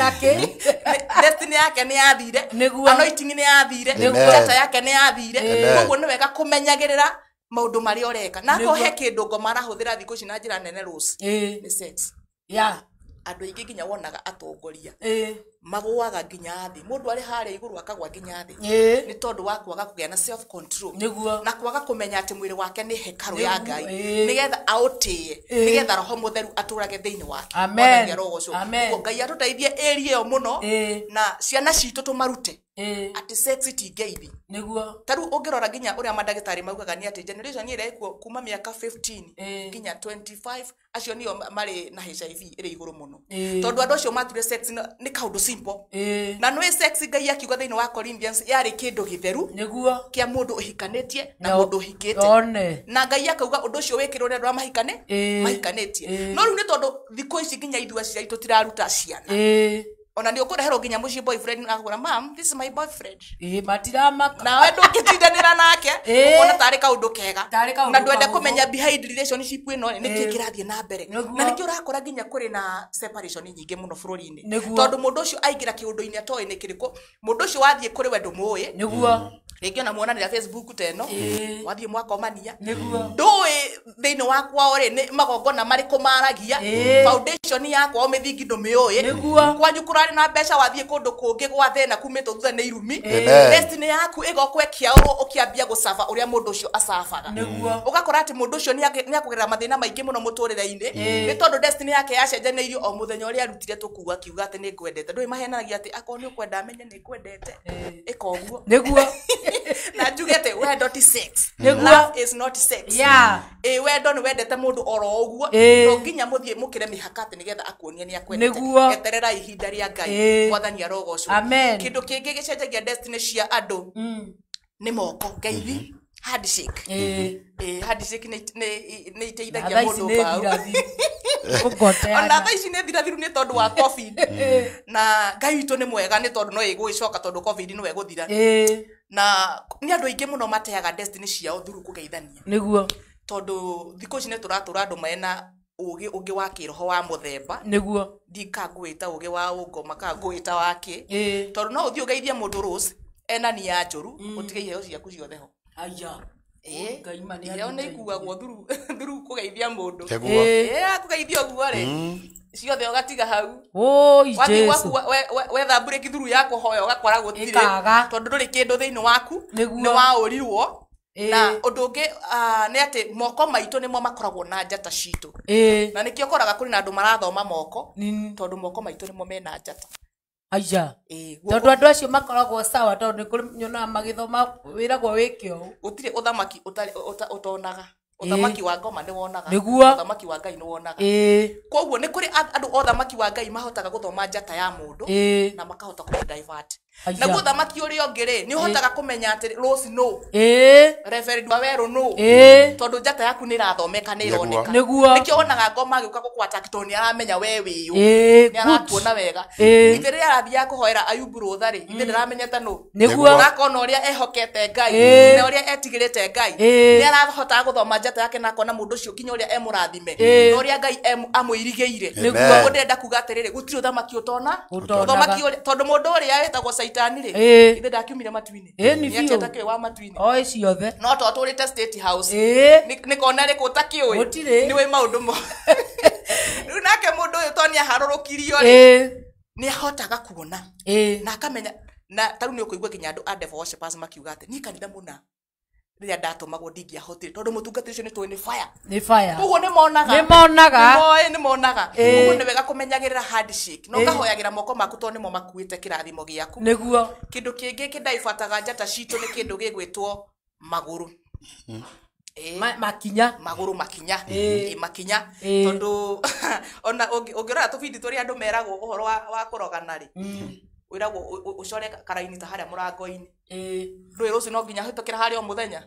Destiny yake nĩ yathire. Anointing nĩ yathire. Njata yake nĩ yathire. Koguo nĩ wega kũmenyagĩrĩra maũndũ marĩa ũreka. Na akorwo he kĩndũ ngoma arahũthĩra thikũ ici na njĩra nene Rose, nĩ sex. Andũ aingĩ nginya wonaga atongoria magũaga nginya thĩ, mũndũ arĩ harĩa igũrũ akagwa nginya thĩ, nĩ tondũ wa kwaga kũgĩa na self control na kwaga kũmenya atĩ mwĩrĩ wake nĩ hekarũ ya Ngai, nĩgetha aũtĩe, nĩgetha roho mũtheru atũrage thĩinĩ wake. Mwathani arogocwo. Ũguo Ngai atũteithie area ĩyo mũno, na ciana citũ tũmarute atĩ sex ti ngeithi. Nĩguo. Ta rĩu ũngĩrora nginya ũrĩa mandagĩtarĩ maugaga nĩ atĩ generation ĩrĩa ĩkuo kuma mĩaka 15 nginya 25, acio nĩo marĩ na HIV ĩrĩ igũrũ mũno. Tondũ andũ acio mature sex nĩ kaũndũ simple. Na nĩ sex Ngai akiuga thĩinĩ wa Corinthians yarĩ kĩndũ gĩtheru. Nĩguo. Kĩa mũndũ ũhikanĩtie na mũndũ ũhikĩte. Na Ngai akauga ũndũ ũcio wĩkĩrwo nĩ andũ arĩa mahikanĩtie. No rĩu nĩ tondũ thikũ ici nginya ithuĩ aciari tũtiraruta ciana. Ona nĩ ũkũreherwo nginya mũciĩ boyfriend na akũra, mam, this is my boyfriend. Matiramaka. Nawe ndũngĩtindanĩra nake, ũkona tarĩ kaũndũ kega. Na ndwende kũmenya behind relationship ĩno nĩ kĩĩ kĩrathiĩ na mbere. Na nĩkĩo ũrakora nginya kũrĩ na separation nyingĩ mũno bũrũri-inĩ. Tondũ mũndũ ũcio aingĩra kĩũndũ-inĩ atoĩ nĩ kĩrĩkũ, mũndũ ũcio wathiĩ kũrĩ we ndũmũĩ. Nĩguo. Rĩngĩ ona muonanĩra Facebook ta ĩno, wathiĩ mwakomania, Nĩguo. ndũĩ thĩinĩ wa kwao rĩ nĩ magongona marĩkũ maragia, foundation ya kwao mĩthingi ndũmĩũĩ. Nĩguo. Kwanyu kũrarĩ na mbeca, wathiĩ kũndũ kũngĩ gwa thĩna kumĩtwo thutha nĩ irumi. Amen. Destiny yaku ĩgoka ĩkĩaũrwo, ũkĩambia gũcaba ũrĩa mũndũ ũcio acabaga. Nĩguo. Ũgakora atĩ mũndũ ũcio nĩ akũgerera mathĩna maingĩ mũno mũtũrĩre-inĩ, nĩ tondũ destiny yake yacenjanĩirio o mũthenya ũrĩa arutire tũkuga akiuga atĩ nĩ ngwendete. Ndũĩ mahenanagia atĩ akorwo nĩ ũkwenda amenye nĩ ngwendete, ĩka ũguo. Nĩguo. Na njuge atĩ wendo ti sex. Nĩguo. Love is not sex. Yeah. Ĩ wendo nĩ wendete mũndũ oro ũguo, no nginya mũthiĩ mũkĩre mĩhaka atĩ nĩgetha akuonie nĩ akwendete. Nĩguo. Eterera ihinda rĩa Ngai. Mwathani arogocwo. Amen. Kĩndũ kĩngĩ gĩcenjagia destiny cia andũ nĩ moko, ngeithi, handshake. Handshake nĩ iteithagia mũndũ mbau. Ona thaa ici nĩ thirathiru nĩ tondũ wa COVID, na Ngai witũ nĩ mwega nĩ tondũ no ĩgũgĩcoka, tondũ COVID no ĩgũthira. Na nĩ andũ aingĩ mũno mateaga destiny ciao through kũgeithania. Nĩguo. Tondũ thikũ ici nĩ tũratũra andũ mena ũgĩ ũngĩ wa kĩroho wa mũthemba. Nĩguo. Ndikangũĩta ũgĩ wa ũngoma kana ngũĩta wa kĩ, tondũ no ũthiĩ ũgeithie mũndũ Rose ena nia njũru, ũtige iheo ciaku ciothe ho. Aya. Ngai ma nĩ Iheo nĩ ikuagwo through kũgeithia mũndũ. Nĩguo. Akũgeithia ũguo rĩ, ciothe ũgatiga hau. Oi, Wathiĩ Jesu. gwaku wetha mburĩki through ya kũhoya ũgakora gũtirĩ, Ĩkaga. tondũ ndũrĩ kĩndũ thĩinĩ waku, Nĩguo. nĩ waũrirwo. Na ũndũ ũngĩ nĩ atĩ moko maitũ nĩmo makoragwo na njata citũ. Na nĩkĩo ũkoraga kũrĩ na andũ marathoma moko, tondũ moko maitũ nĩmo mena njata. Aya. Guoko- Tondũ andũ acio makoragwo sawa, tondũ nĩ kũrĩ nyonaga magĩthoma wĩragwo wĩke ũũ. Gũtirĩ ũthamaki ũtonaga. Ũthamaki wa ngoma nĩ wonaga. Nĩguo. Ũthamaki wa Ngai nĩ wonaga. Koguo nĩ kũrĩ andũ othamaki wa Ngai mahotaga gũthoma njata ya mũndũ, na makahota kũmũ divert. Aya. Naguo ũthamaki ũrĩa ũngĩ rĩ, nĩ ũhotaga kũmenya atĩ Rose no, Reverend Wawerũ no, tondũ njata yaku nĩ ĩrathomeka, nĩ ĩroneka. Nĩguo. Nĩkĩo wonaga ngoma agĩũka gũkũ-attack, tondũ nĩ aramenya we wĩyũ. Nĩ arakuona wega. Ithe rĩrĩa arathiaga kũhoera Ayubu rũtha rĩ, ithe ndaramenyete nũ. Nĩguo. Na akona ũrĩa ehokete Ngai, na ũrĩa etigĩrĩte Ngai. Nĩ arahotaga gũthoma njata yake na akona mũndũ ũcio nginya ũrĩa emũrathime, na ũrĩa Ngai amũirigĩire. Nĩguo. Koguo ndĩrenda kuga atĩrĩrĩ, gũtirĩ ũthamaki ũtona. Ũtonaga. Ũthamaki ũrĩa, tondũ mũndũ ũrĩa wĩtagwo Caitani rĩ, ithe ndakiumire matu-inĩ. Nĩ Nĩ biũ. atĩ atakĩũĩ wa matu-inĩ. Oĩ ciothe. No to atũrĩte State House. Nĩ kona rĩkũ ũtakĩũĩ? Gũtirĩ. Nĩ wĩ maũndũ mo. Rĩu nake mũndũ ũyũ to nĩaharũrũkirio rĩ, nĩ ahotaga kuona. Na akamenya, na ta rĩu nĩ ũkũigua nginya andũ a devil worshippers makiuga atĩ niĩ kanitha mũna rĩrĩa ndatũmagwo ndingĩahotire, tondũ mũtungatĩri ũcio nĩ tũĩ nĩ fire. Nĩ fire. Koguo nĩ monaga. Nĩ monaga. Nĩ moĩ, nĩ monaga. Koguo nĩ wega kũmenyagĩrĩra handshake, na ũkahoyagĩra moko maku, tondũ nĩmo makuĩte kĩrathimo gĩaku. Nĩguo. Kĩndũ kĩngĩ kĩndaibataga njata citũ nĩ kĩndũ gĩgwĩtwo magũrũ. Makinya. Magũrũ makinya. Makinya. Tondũ ona ũngĩrora tũbindi tũrĩa andũ meragwo ũhoro wa kũrogana rĩ, wĩragwo ũcore karaini ta harĩa mũrango-inĩ. Ndũĩ rũciũ no nginya hĩtũkĩra harĩa o mũthenya.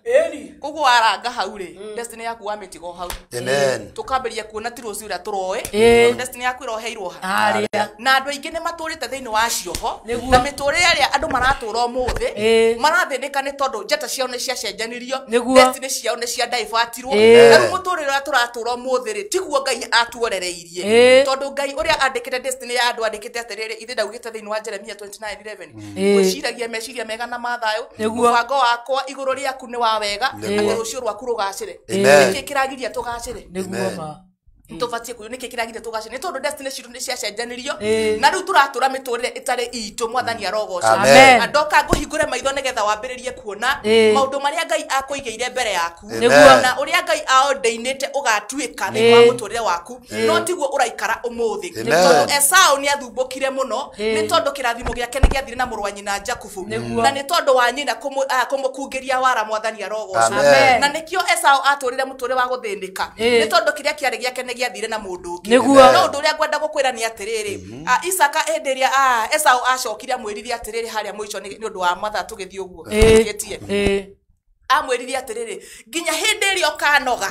Koguo waranga hau rĩ, destiny yaku wamĩtiga o hau. Amen. Tũkambĩrĩria kuona ti rũciũ ũrĩa tũroĩ, tondũ destiny yaku ĩroheirwo ha. Harĩa. Na andũ aingĩ nĩ matũrĩte thĩinĩ wa cioho, Nĩguo. na mĩtũrĩre ĩrĩa andũ maratũra ũmũthĩ, marathĩnĩka nĩ tondũ njata ciao nĩ ciacenjanirio, Nĩguo. destiny ciao nĩ ciadaivatirwo. Na rĩu mũtũrĩre ũrĩa tũratũra ũmũthĩ rĩ, tiguo Ngai atuorereirie. Tondũ Ngai ũrĩa andĩkĩte destiny ya andũ andĩkĩte atĩrĩrĩ, ithe ndaugĩte thĩinĩ wa Jeremia 29:11, gwĩciragia meciria mega na ma thayũ, Nĩguo. mũbango wakwa igũrũ rĩaku nĩ wa wega, Nĩguo. atĩ rũciũ rwaku rũgacĩre. Amen. Nĩkĩ kĩragiria tũgacĩre? Nĩguo Amen. ma. Tũbatiĩ kũyũ nĩkĩ kĩragiria tũgacĩre? Nĩ tondũ destiny citũ nĩ ciacenjanirio, na rĩu tũratũra mĩtũrĩre ĩtarĩ itũ. Mwathani arogocwo. Amen. Na ndoka ngũhingũre maitho nĩgetha wambĩrĩrie kuona maũndũ marĩa Ngai akũigĩire mbere yaku, Amen. na ũrĩa Ngai aordainĩte ũgatuĩka thĩinĩ wa mũtũrĩre waku, no tiguo ũraikara ũmũthĩ. Amen. Tondũ Esau nĩ athumbũkire mũno, nĩ tondũ kĩrathimo gĩake nĩ gĩathire na mũrũ wa nyina Jakubu, na nĩ tondũ wa nyina kũmũkungĩria wara. Mwathani arogocwo. Amen. Na nĩkĩo Esau atũrire mũtũrĩre wa gũthĩnĩka, nĩ tondũ kĩrĩa kĩarĩ gĩake nĩ gĩathire na mũndũ ũngĩ. Nĩguo. No ũndũ ũrĩa ngwenda gũkwĩra nĩ atĩrĩrĩ, Isaka hĩndĩ ĩrĩa Esau acokire amwĩrire atĩrĩrĩ harĩa mũico, nĩ ũndũ wa mathaa tũgĩthiĩ ũguo tũrĩkĩtie. Amwĩrire atĩrĩrĩ, nginya hĩndĩ ĩrĩa ũkanoga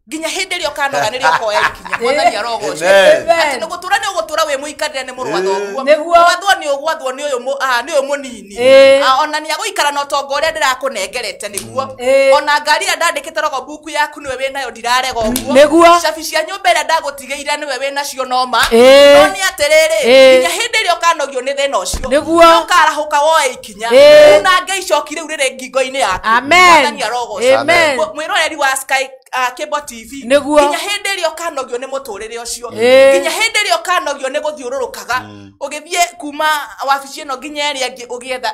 Nginya hĩndĩ ĩrĩa ũkanoga nĩrĩo ũkoya ikinya. Mwathani arogocwo. Amen. Atĩ nĩ gũtũra nĩ ũgũtũra wĩ mũikarĩre nĩ mũrũ wa thoguo. Nĩguo. Gwathwo nĩ ũgwathwo nĩ ũyũ nĩ ũyũ mũnini. Ona nĩ agũikara na ũtonga ũrĩa ndĩrakũnengerete nĩguo. Ona ngari ĩrĩa ndandĩkĩte rogobuku yaku nĩwe wĩnayo ndirarega ũguo. Nĩguo. Cabi cia nyũmba ĩrĩa ndagũtigĩire nĩwe wĩnacio noma. No nĩ atĩrĩrĩ, nginya hĩndĩ ĩrĩa ũkanogio nĩ thĩna ũcio. Nĩguo. Ũkarahũka woe ikinya. Unange icoki rĩu rĩrĩ ngingo-inĩ yaku. Amen. Mwathani arogocwo. Amen. Mwĩroreri wa Sky Cable TV. Nĩguo. Nginya hĩndĩ ĩrĩa ũkanogio nĩ mũtũrĩre ũcio. Nginya hĩndĩ ĩrĩa ũkanogio nĩ gũthiũrũrũkaga. Ũgĩthiĩ kuma wabici ĩno nginya ĩrĩa ĩngĩ ũgĩetha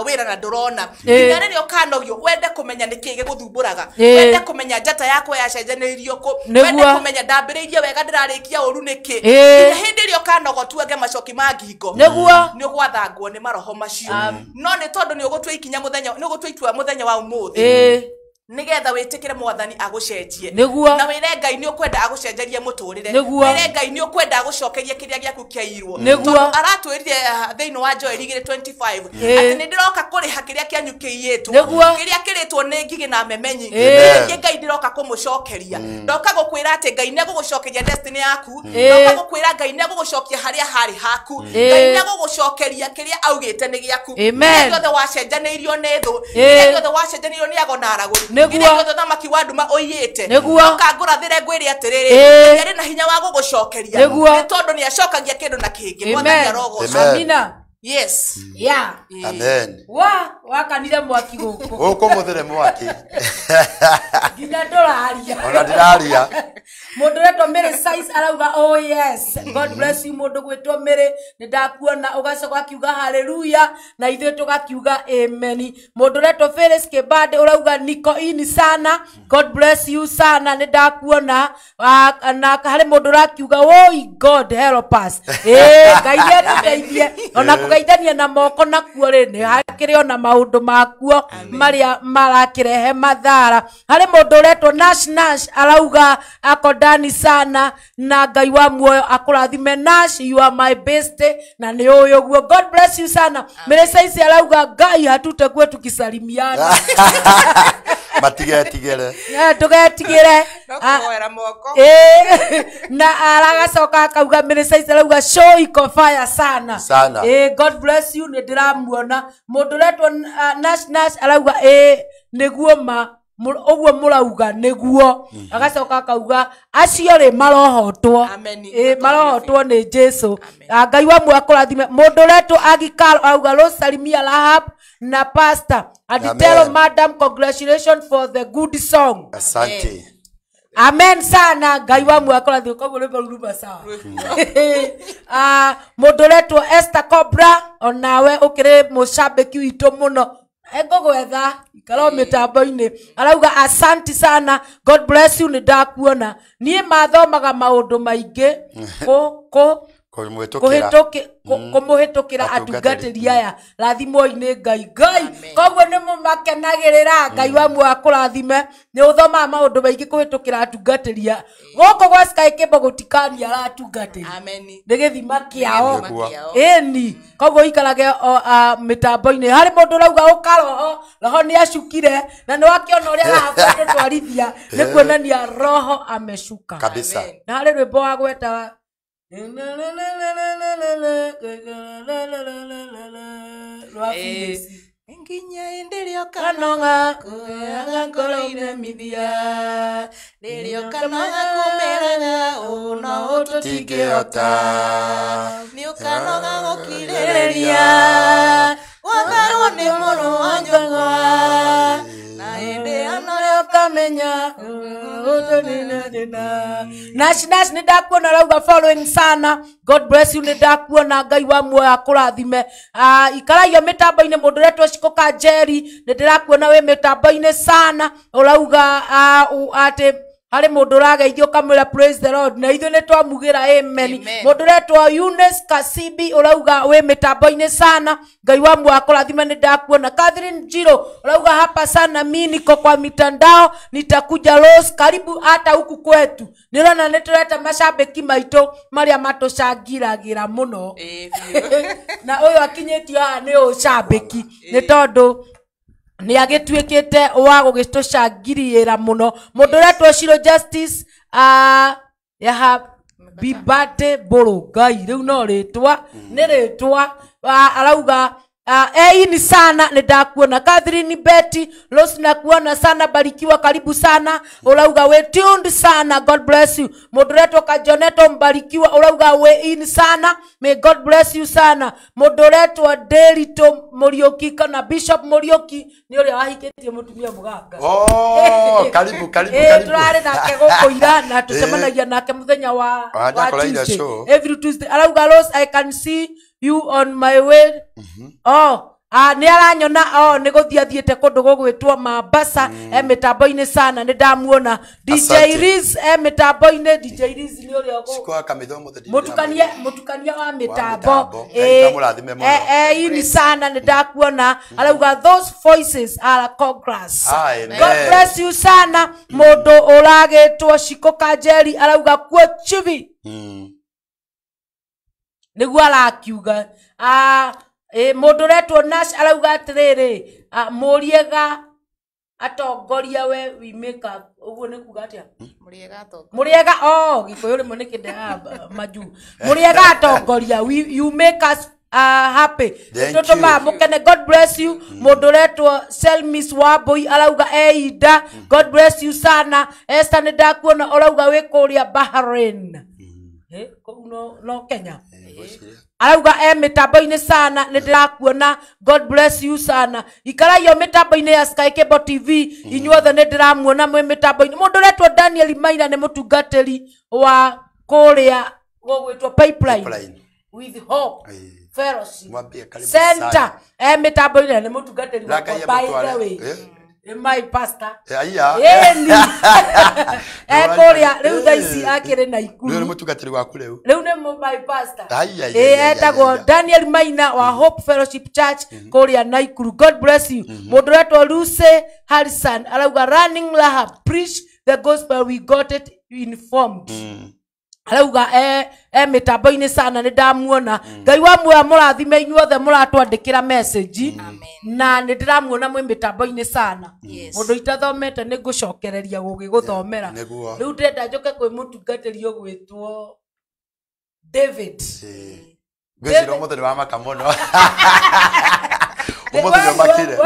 wĩra na ndũrona. Nginya rĩrĩa ũkanogio wende kũmenya nĩkĩĩ gĩgũthumbũraga. Wende kũmenya njata yakwa yacenjanĩirio kũ. Wende kũmenya ndambĩrĩirie wega ndĩrarĩkia ũru nĩkĩ. Nginya hĩndĩ ĩrĩa ũkanoga ũtuange macoki ma ngingo. Nĩguo. Nĩ ũgwathangwo nĩ maroho macio. No nĩ tondũ nĩ ũgũtua ikinya mũthenya, nĩ ũgũtua itua mũthenya wa ũmũthĩ. Nĩgetha wĩtĩkĩre mwathani agũcenjie. Nĩguo. Na wĩre Ngai nĩ ũkwenda agũcenjerie mũtũrĩre. Nĩguo. Wĩre Ngai nĩ ũkwenda agũcokerie kĩrĩa gĩaku kĩairwo. Nĩguo. Tondũ aratwĩrire thĩinĩ wa Joel 2:25 atĩ nĩ ndĩroka kũrĩha kĩrĩa kĩanyu kĩiyĩtwo. Nĩguo. Kĩrĩa kĩrĩtwo nĩ ngigĩ na memenyi. Kĩrĩa Ngai ndĩroka kũmũcokeria. Ndoka gũkwĩra atĩ Ngai nĩ egũgũcokeria destiny yaku. Ndoka gũkwĩra Ngai nĩ egũgũcokia harĩa harĩ haku. Ngai nĩ egũgũcokeria kĩrĩa augĩte nĩ gĩaku. Amen. Kĩrĩa gĩothe wacenjanĩirio nĩ thũ. Kĩrĩa gĩothe wacenjanĩirio nĩ ago na aragũri. Nĩguo. Kĩrĩa gĩothe thamaki wa nduma ũiyĩte. Nĩguo. Ndoka ngũrathĩre ngwĩre atĩrĩrĩ, Ngai arĩ na hinya wa gũgũcokeria. Nĩguo. Nĩ tondũ nĩ acokagia kĩndũ na kĩngĩ. Mwathani arogocwo. Amen. Amina. Yes. Yeah. Amen. Wa wakanire mwaki gũkũ. Gũkũ mũthĩre mwaki. Nginya ndũraria. Ona ndĩraria. Mũndũ ũretwo Mary Size arauga oh yes. God bless you mũndũ gwĩtwo Mary. Nĩ ndakuona ũgacoka akiuga hallelujah na ithuĩ tũgakiuga amen. Mũndũ ũretwo Felix Kibande ũrauga niko ini sana. God bless you sana nĩ ndakuona. Na harĩ mũndũ ũrakiuga oi God help us. Ngai nĩ atũteithie. Ona kũgeithania na moko nakuo rĩ nĩ hakĩrĩ ona maũndũ makuo marĩa marakĩrehe mathara. Harĩ mũndũ ũretwo Nash Nash arauga akondani sana na Ngai wa muoyo akũrathime. Nash you are my best na nĩ ũyũ ũguo. God bless you sana. Mary Size arauga Ngai hatutakuwa tukisalimiana. Matigetigere. Tũgetigĩre. No kũhoera moko. Na aragacoka akauga Mary Size arauga show iko fire sana. Sana. God bless you nĩ ndĩramuona. Mũndũ ũretwo Nash Nash arauga nĩguo ma ũguo mũrauga nĩguo. Agacoka akauga acio rĩ marohotwo. Marohotwo nĩ Jesu. Ngai wa muoyo akũrathime. Mũndũ ũretwo Agikaro auga Rosalimia Rahab na pastor. Aditelo madam congratulations for the good song. Asante. Amen sana. Ngai wa muoyo akũrathime. Koguo rwĩmbo rũu ruma sawa. Mũndũ ũretwo Esther Cobra onawe ũkĩrĩ mũcambĩki witũ mũno. Engũgwetha ikara mĩtambo-inĩ. Arauga asanti sana. God bless you nĩ ndakuona. Niĩ mathomaga maũndũ maingĩ kũmũhĩtũkĩra atungatĩri aya. Rathimwo-inĩ Ngai. Ngai koguo nĩ mũmakenagĩrĩra. Ngai wa muoyo akũrathime. Nĩ ũthomaga maũndũ maingĩ kũhĩtũkĩra atungatĩri aya. Gũkũ gwa Sky Cable gũtikania aratungatĩri. Nĩ gĩthima kĩao. Ĩni. Koguo ikarage mĩtambo-inĩ. Harĩ mũndũ ũrauga ũka roho. Roho nĩ acukire. Na nĩ wakĩona ũrĩa arahota nĩ kuonania roho amecuka. Kabisa. Na harĩ rwĩmbo wa gweta Nginya hĩndĩ ĩrĩa ũkanoga kũheaga ngoro iremithia, rĩrĩa ũkanoga kũmeraga ũũ no Tũtingĩhota. Nĩ ũkanoga gũkirĩrĩria gwatharwo nĩ mũrũ wa nyũkwa, na hĩndĩ ĩyo norĩo ũkamenya. Nash Nash nĩ ndakuona rauga following sana. God bless you nĩ ndakuona. Ngai wa muoyo akũrathime. Ikaraio mĩtambo-inĩ. Mũndũ ũretwo Shiko Kanjeri nĩ ndĩrakuona wĩ mĩtambo-inĩ sana. Ũrauga atĩ harĩ mũndũ ũrageithio ũkamwĩra praise the Lord na ithuĩ nĩ twamugĩra amen. Mũndũ ũretwo Eunice Kasibi ũrauga wĩ mĩtambo-inĩ sana. Ngai wa muoyo akũrathime nĩ ndakuona. Catherine Njiro ũrauga hapa sana mi niko kwa mitandao nitakuja Rose karibu hata huku kwetu. Nĩ ũrona nĩ tũreta macambĩki maitũ marĩa matũcangiragĩra mũno. Na ũyũ akinyĩtio haha nĩ ũcambĩki nĩ tondũ Nĩ agĩtuĩkĩte wa gũgĩtũcangiriĩra mũno. Mũndũ ũretwo Shiro Justice ya Bibate Mbũrũ, Ngai rĩu no rĩtwa nĩ rĩtwa, arauga ini sana nĩndakuona. Catherine Betty Rose nakuona sana, barikiwa, karibu sana, urauga we tuned sana, God bless you. Mũndũ ũretwo Kajoneto Mbarikiwa urauga we in sana, may God bless you sana. Mũndũ ũretwo Derito Muriuki kana Bishop Muriuki nĩ ũrĩa wahikĩtie mũtumia mũganga. Oh, karibu karibu karibu. Tũrarĩ nake gũkũ ira na tũcemanagia nake mũthenya wa Tuesday. Every Tuesday arauga Rose, I can see you on my way. Oh, nĩ aranyona, oh, nĩ gũthiĩ athiĩte kũndũ gũgwĩtwo Mambasa, e mĩtambo-inĩ sana, nĩ ndamuona. DJ Riz e mĩtambo-inĩ, DJ Riz nĩ ũrĩa mũtukania wa mĩtambo. Ini sana nĩ ndakuona. Arauga those voices are congrats. God bless you sana. Mũndũ ũragĩtwo Shiko Kanjeri arauga kuo chivi. Nĩguo arakiuga. Mũndũ ũretwo Nash arauga atĩrĩrĩ, mũriega atongoria we we make up. Ũguo nĩ kuga atĩa? Mũriega atongoria. Mũriega, oh, Gĩkũyũ rĩmwe nĩ kĩndehaga majuu. Mũriega atongoria, you make us happy. Tũtũmaga mũkene, God bless you. Mũndũ ũretwo Selmis Wambui arauga einda, God bless you sana. Esther nĩ ndakuona ũrauga wĩ kũrĩa Bahrain. Kũu no Kenya. Arauga e mĩtambo-inĩ sana, nĩ ndĩrakuona, God bless you sana. Ikaraio mĩtambo-inĩ ya Sky Cable TV, inyuothe nĩ ndĩramuona mwĩ mĩtambo-inĩ. Mũndũ ũretwo Daniel Maina nĩ mũtungatĩri wa kũrĩa gũgwĩtwo Pipeline with Hope Fellowship Center. E mĩtambo-inĩ nĩ mũtungatĩri wakwa, by the way. My pastor. Ĩni. Kũrĩa rĩu thaa ici akĩrĩ na Ikuru. Rĩu nĩ mũtungatĩri waku rĩu. Rĩu nĩ my pastor. Etagwo Daniel Maina wa Hope Fellowship Church kũrĩa Naikuru. God bless you. Mũndũ ũretwo Lucy Harrison arauga running Rahab, preach the gospel, we got it informed. Arauga mĩtambo-inĩ sana, nĩ ndamuona. Ngai wa muoyo mũrathime inyuothe mũratwandĩkĩra message. Na nĩ ndĩramuona mwĩ mĩtambo-inĩ sana. Mũndũ itathomete nĩ ngũcokereria gũgĩgũthomera. Rĩu ndĩrenda njũke kwĩ mũtungatĩri ũgwĩtwo David. Ngwĩciria ũmũthĩ nĩ wamaka mũno. Ũmũthĩ nĩ ũmakire.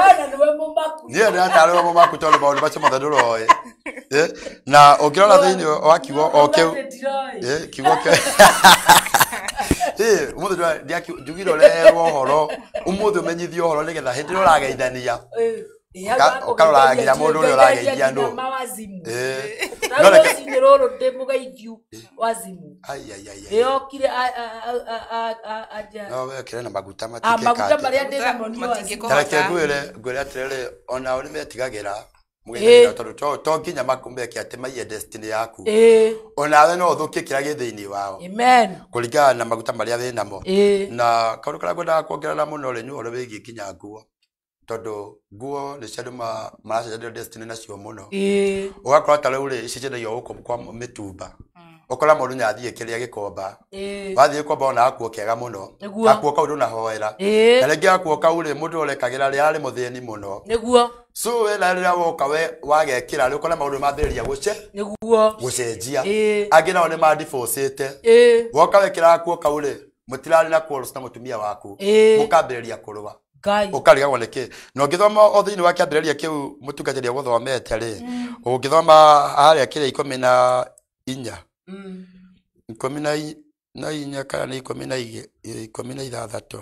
Niĩ ndĩratarĩrwo mũmaku tondũ maũndũ macio mothe ndũroĩ. Na ũngĩrora thĩinĩ wa kiugo o kĩu, kiugo kĩu. Ũmũthĩ njugire ũreherwo ũhoro, ũmũthĩ ũmenyithio ũhoro nĩgetha hĩndĩ ĩrĩa ũrageithania ũkarora nginya mũndũ ũrĩa ũrageithia nũ. No rũcinĩ rũrũ ndĩ mũgeithiu wazimu. Ĩokire No wekĩre na maguta matingĩka. Maguta marĩa ndĩ namo nĩ wazimu. Ta reke ngwĩre atĩrĩrĩ, onao nĩ metigagĩra mũgeithania tondũ to nginya meke atĩ maiye destiny yaku. Onawe no ũthũkie kĩrĩa gĩ thĩinĩ wao. Amen. Kũringana na maguta marĩa wĩ namo. Na kaũndũ karĩa ngwendaga kuongerera mũno rĩ, nĩ ũhoro wĩgiĩ nginya nguo. Tondũ nguo nĩ cia andũ maracenjania destiny nacio mũno. Ũgakora ta rĩu rĩ, ici ciendagio gũkũ kwa mĩtumba. Ũkora mũndũ nĩ athiĩ kĩrĩa gĩkomba. Wathiĩ gĩkomba ona gakuo kega mũno. Gakuo kau ndũnahoera. Na rĩngĩ gakuo kau rĩ, mũndũ ũrekagĩra rĩ, ararĩ mũthĩni mũno. Nĩguo. So we na rĩrĩa woka we wagekĩra rĩ, ũkona maũndũ mambĩrĩria gũcenjia. Angĩ nao nĩ mandibohĩte. Woka wekĩra gakuo kau rĩ, mũtirarĩ na quarrels na mũtumia waku. Mũkambĩrĩria kũrũa. Ũkarigagwo nĩkĩ. Na ũngĩthoma o thĩinĩ wa kĩambĩrĩria kĩu mũtungatĩri agũthomete rĩ, ũngĩthoma harĩa kĩrĩa 14 14 kana nĩ 16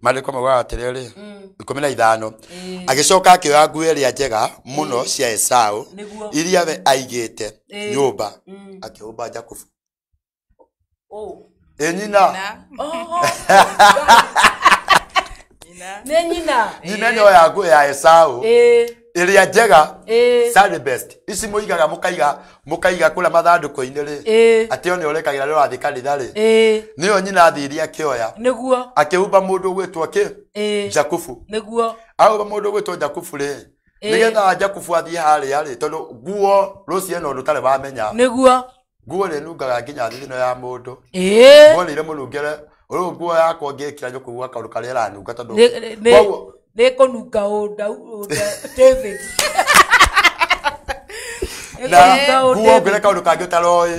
maandĩko maugaga atĩrĩrĩ, 15 agĩcoka akĩoya nguo ĩrĩa njega mũno cia Esau iria we aigĩte nyũmba, akĩhumba Jakubu. Nyina. Nĩ nyina. Nyina nĩ oya nguo ya Esau ĩrĩa njega, the best. Ici mũigaga mũkaiga kũrĩa mathandũkũ-inĩ rĩ, atĩ o nĩ ũrekagĩra rĩrĩa ũrathiĩ kanitha rĩ, nĩyo nyina athire akĩoya. Nĩguo. Akĩhumba mũndũ ũgwĩtwo kĩ? Jakubu. Nĩguo. Ahumba mũndũ ũgwĩtwo Jakubu rĩ, nĩgetha Jakubu athiĩ harĩa rĩ, tondũ nguo rũciĩ no ũndũ ũtarĩ wamenya. Nĩguo. Nguo nĩ ĩnungaga nginya thithino ya mũndũ. Nguo nĩ ĩrĩ mũnungĩre. Rĩu nguo yakwa ngĩkĩra nyũkũigua kaũndũ karĩa ĩranunga tondũ koguo Nĩ kũnunga ũnda David. Na nguo ngwĩre kaũndũ kangĩ ũtaroĩ,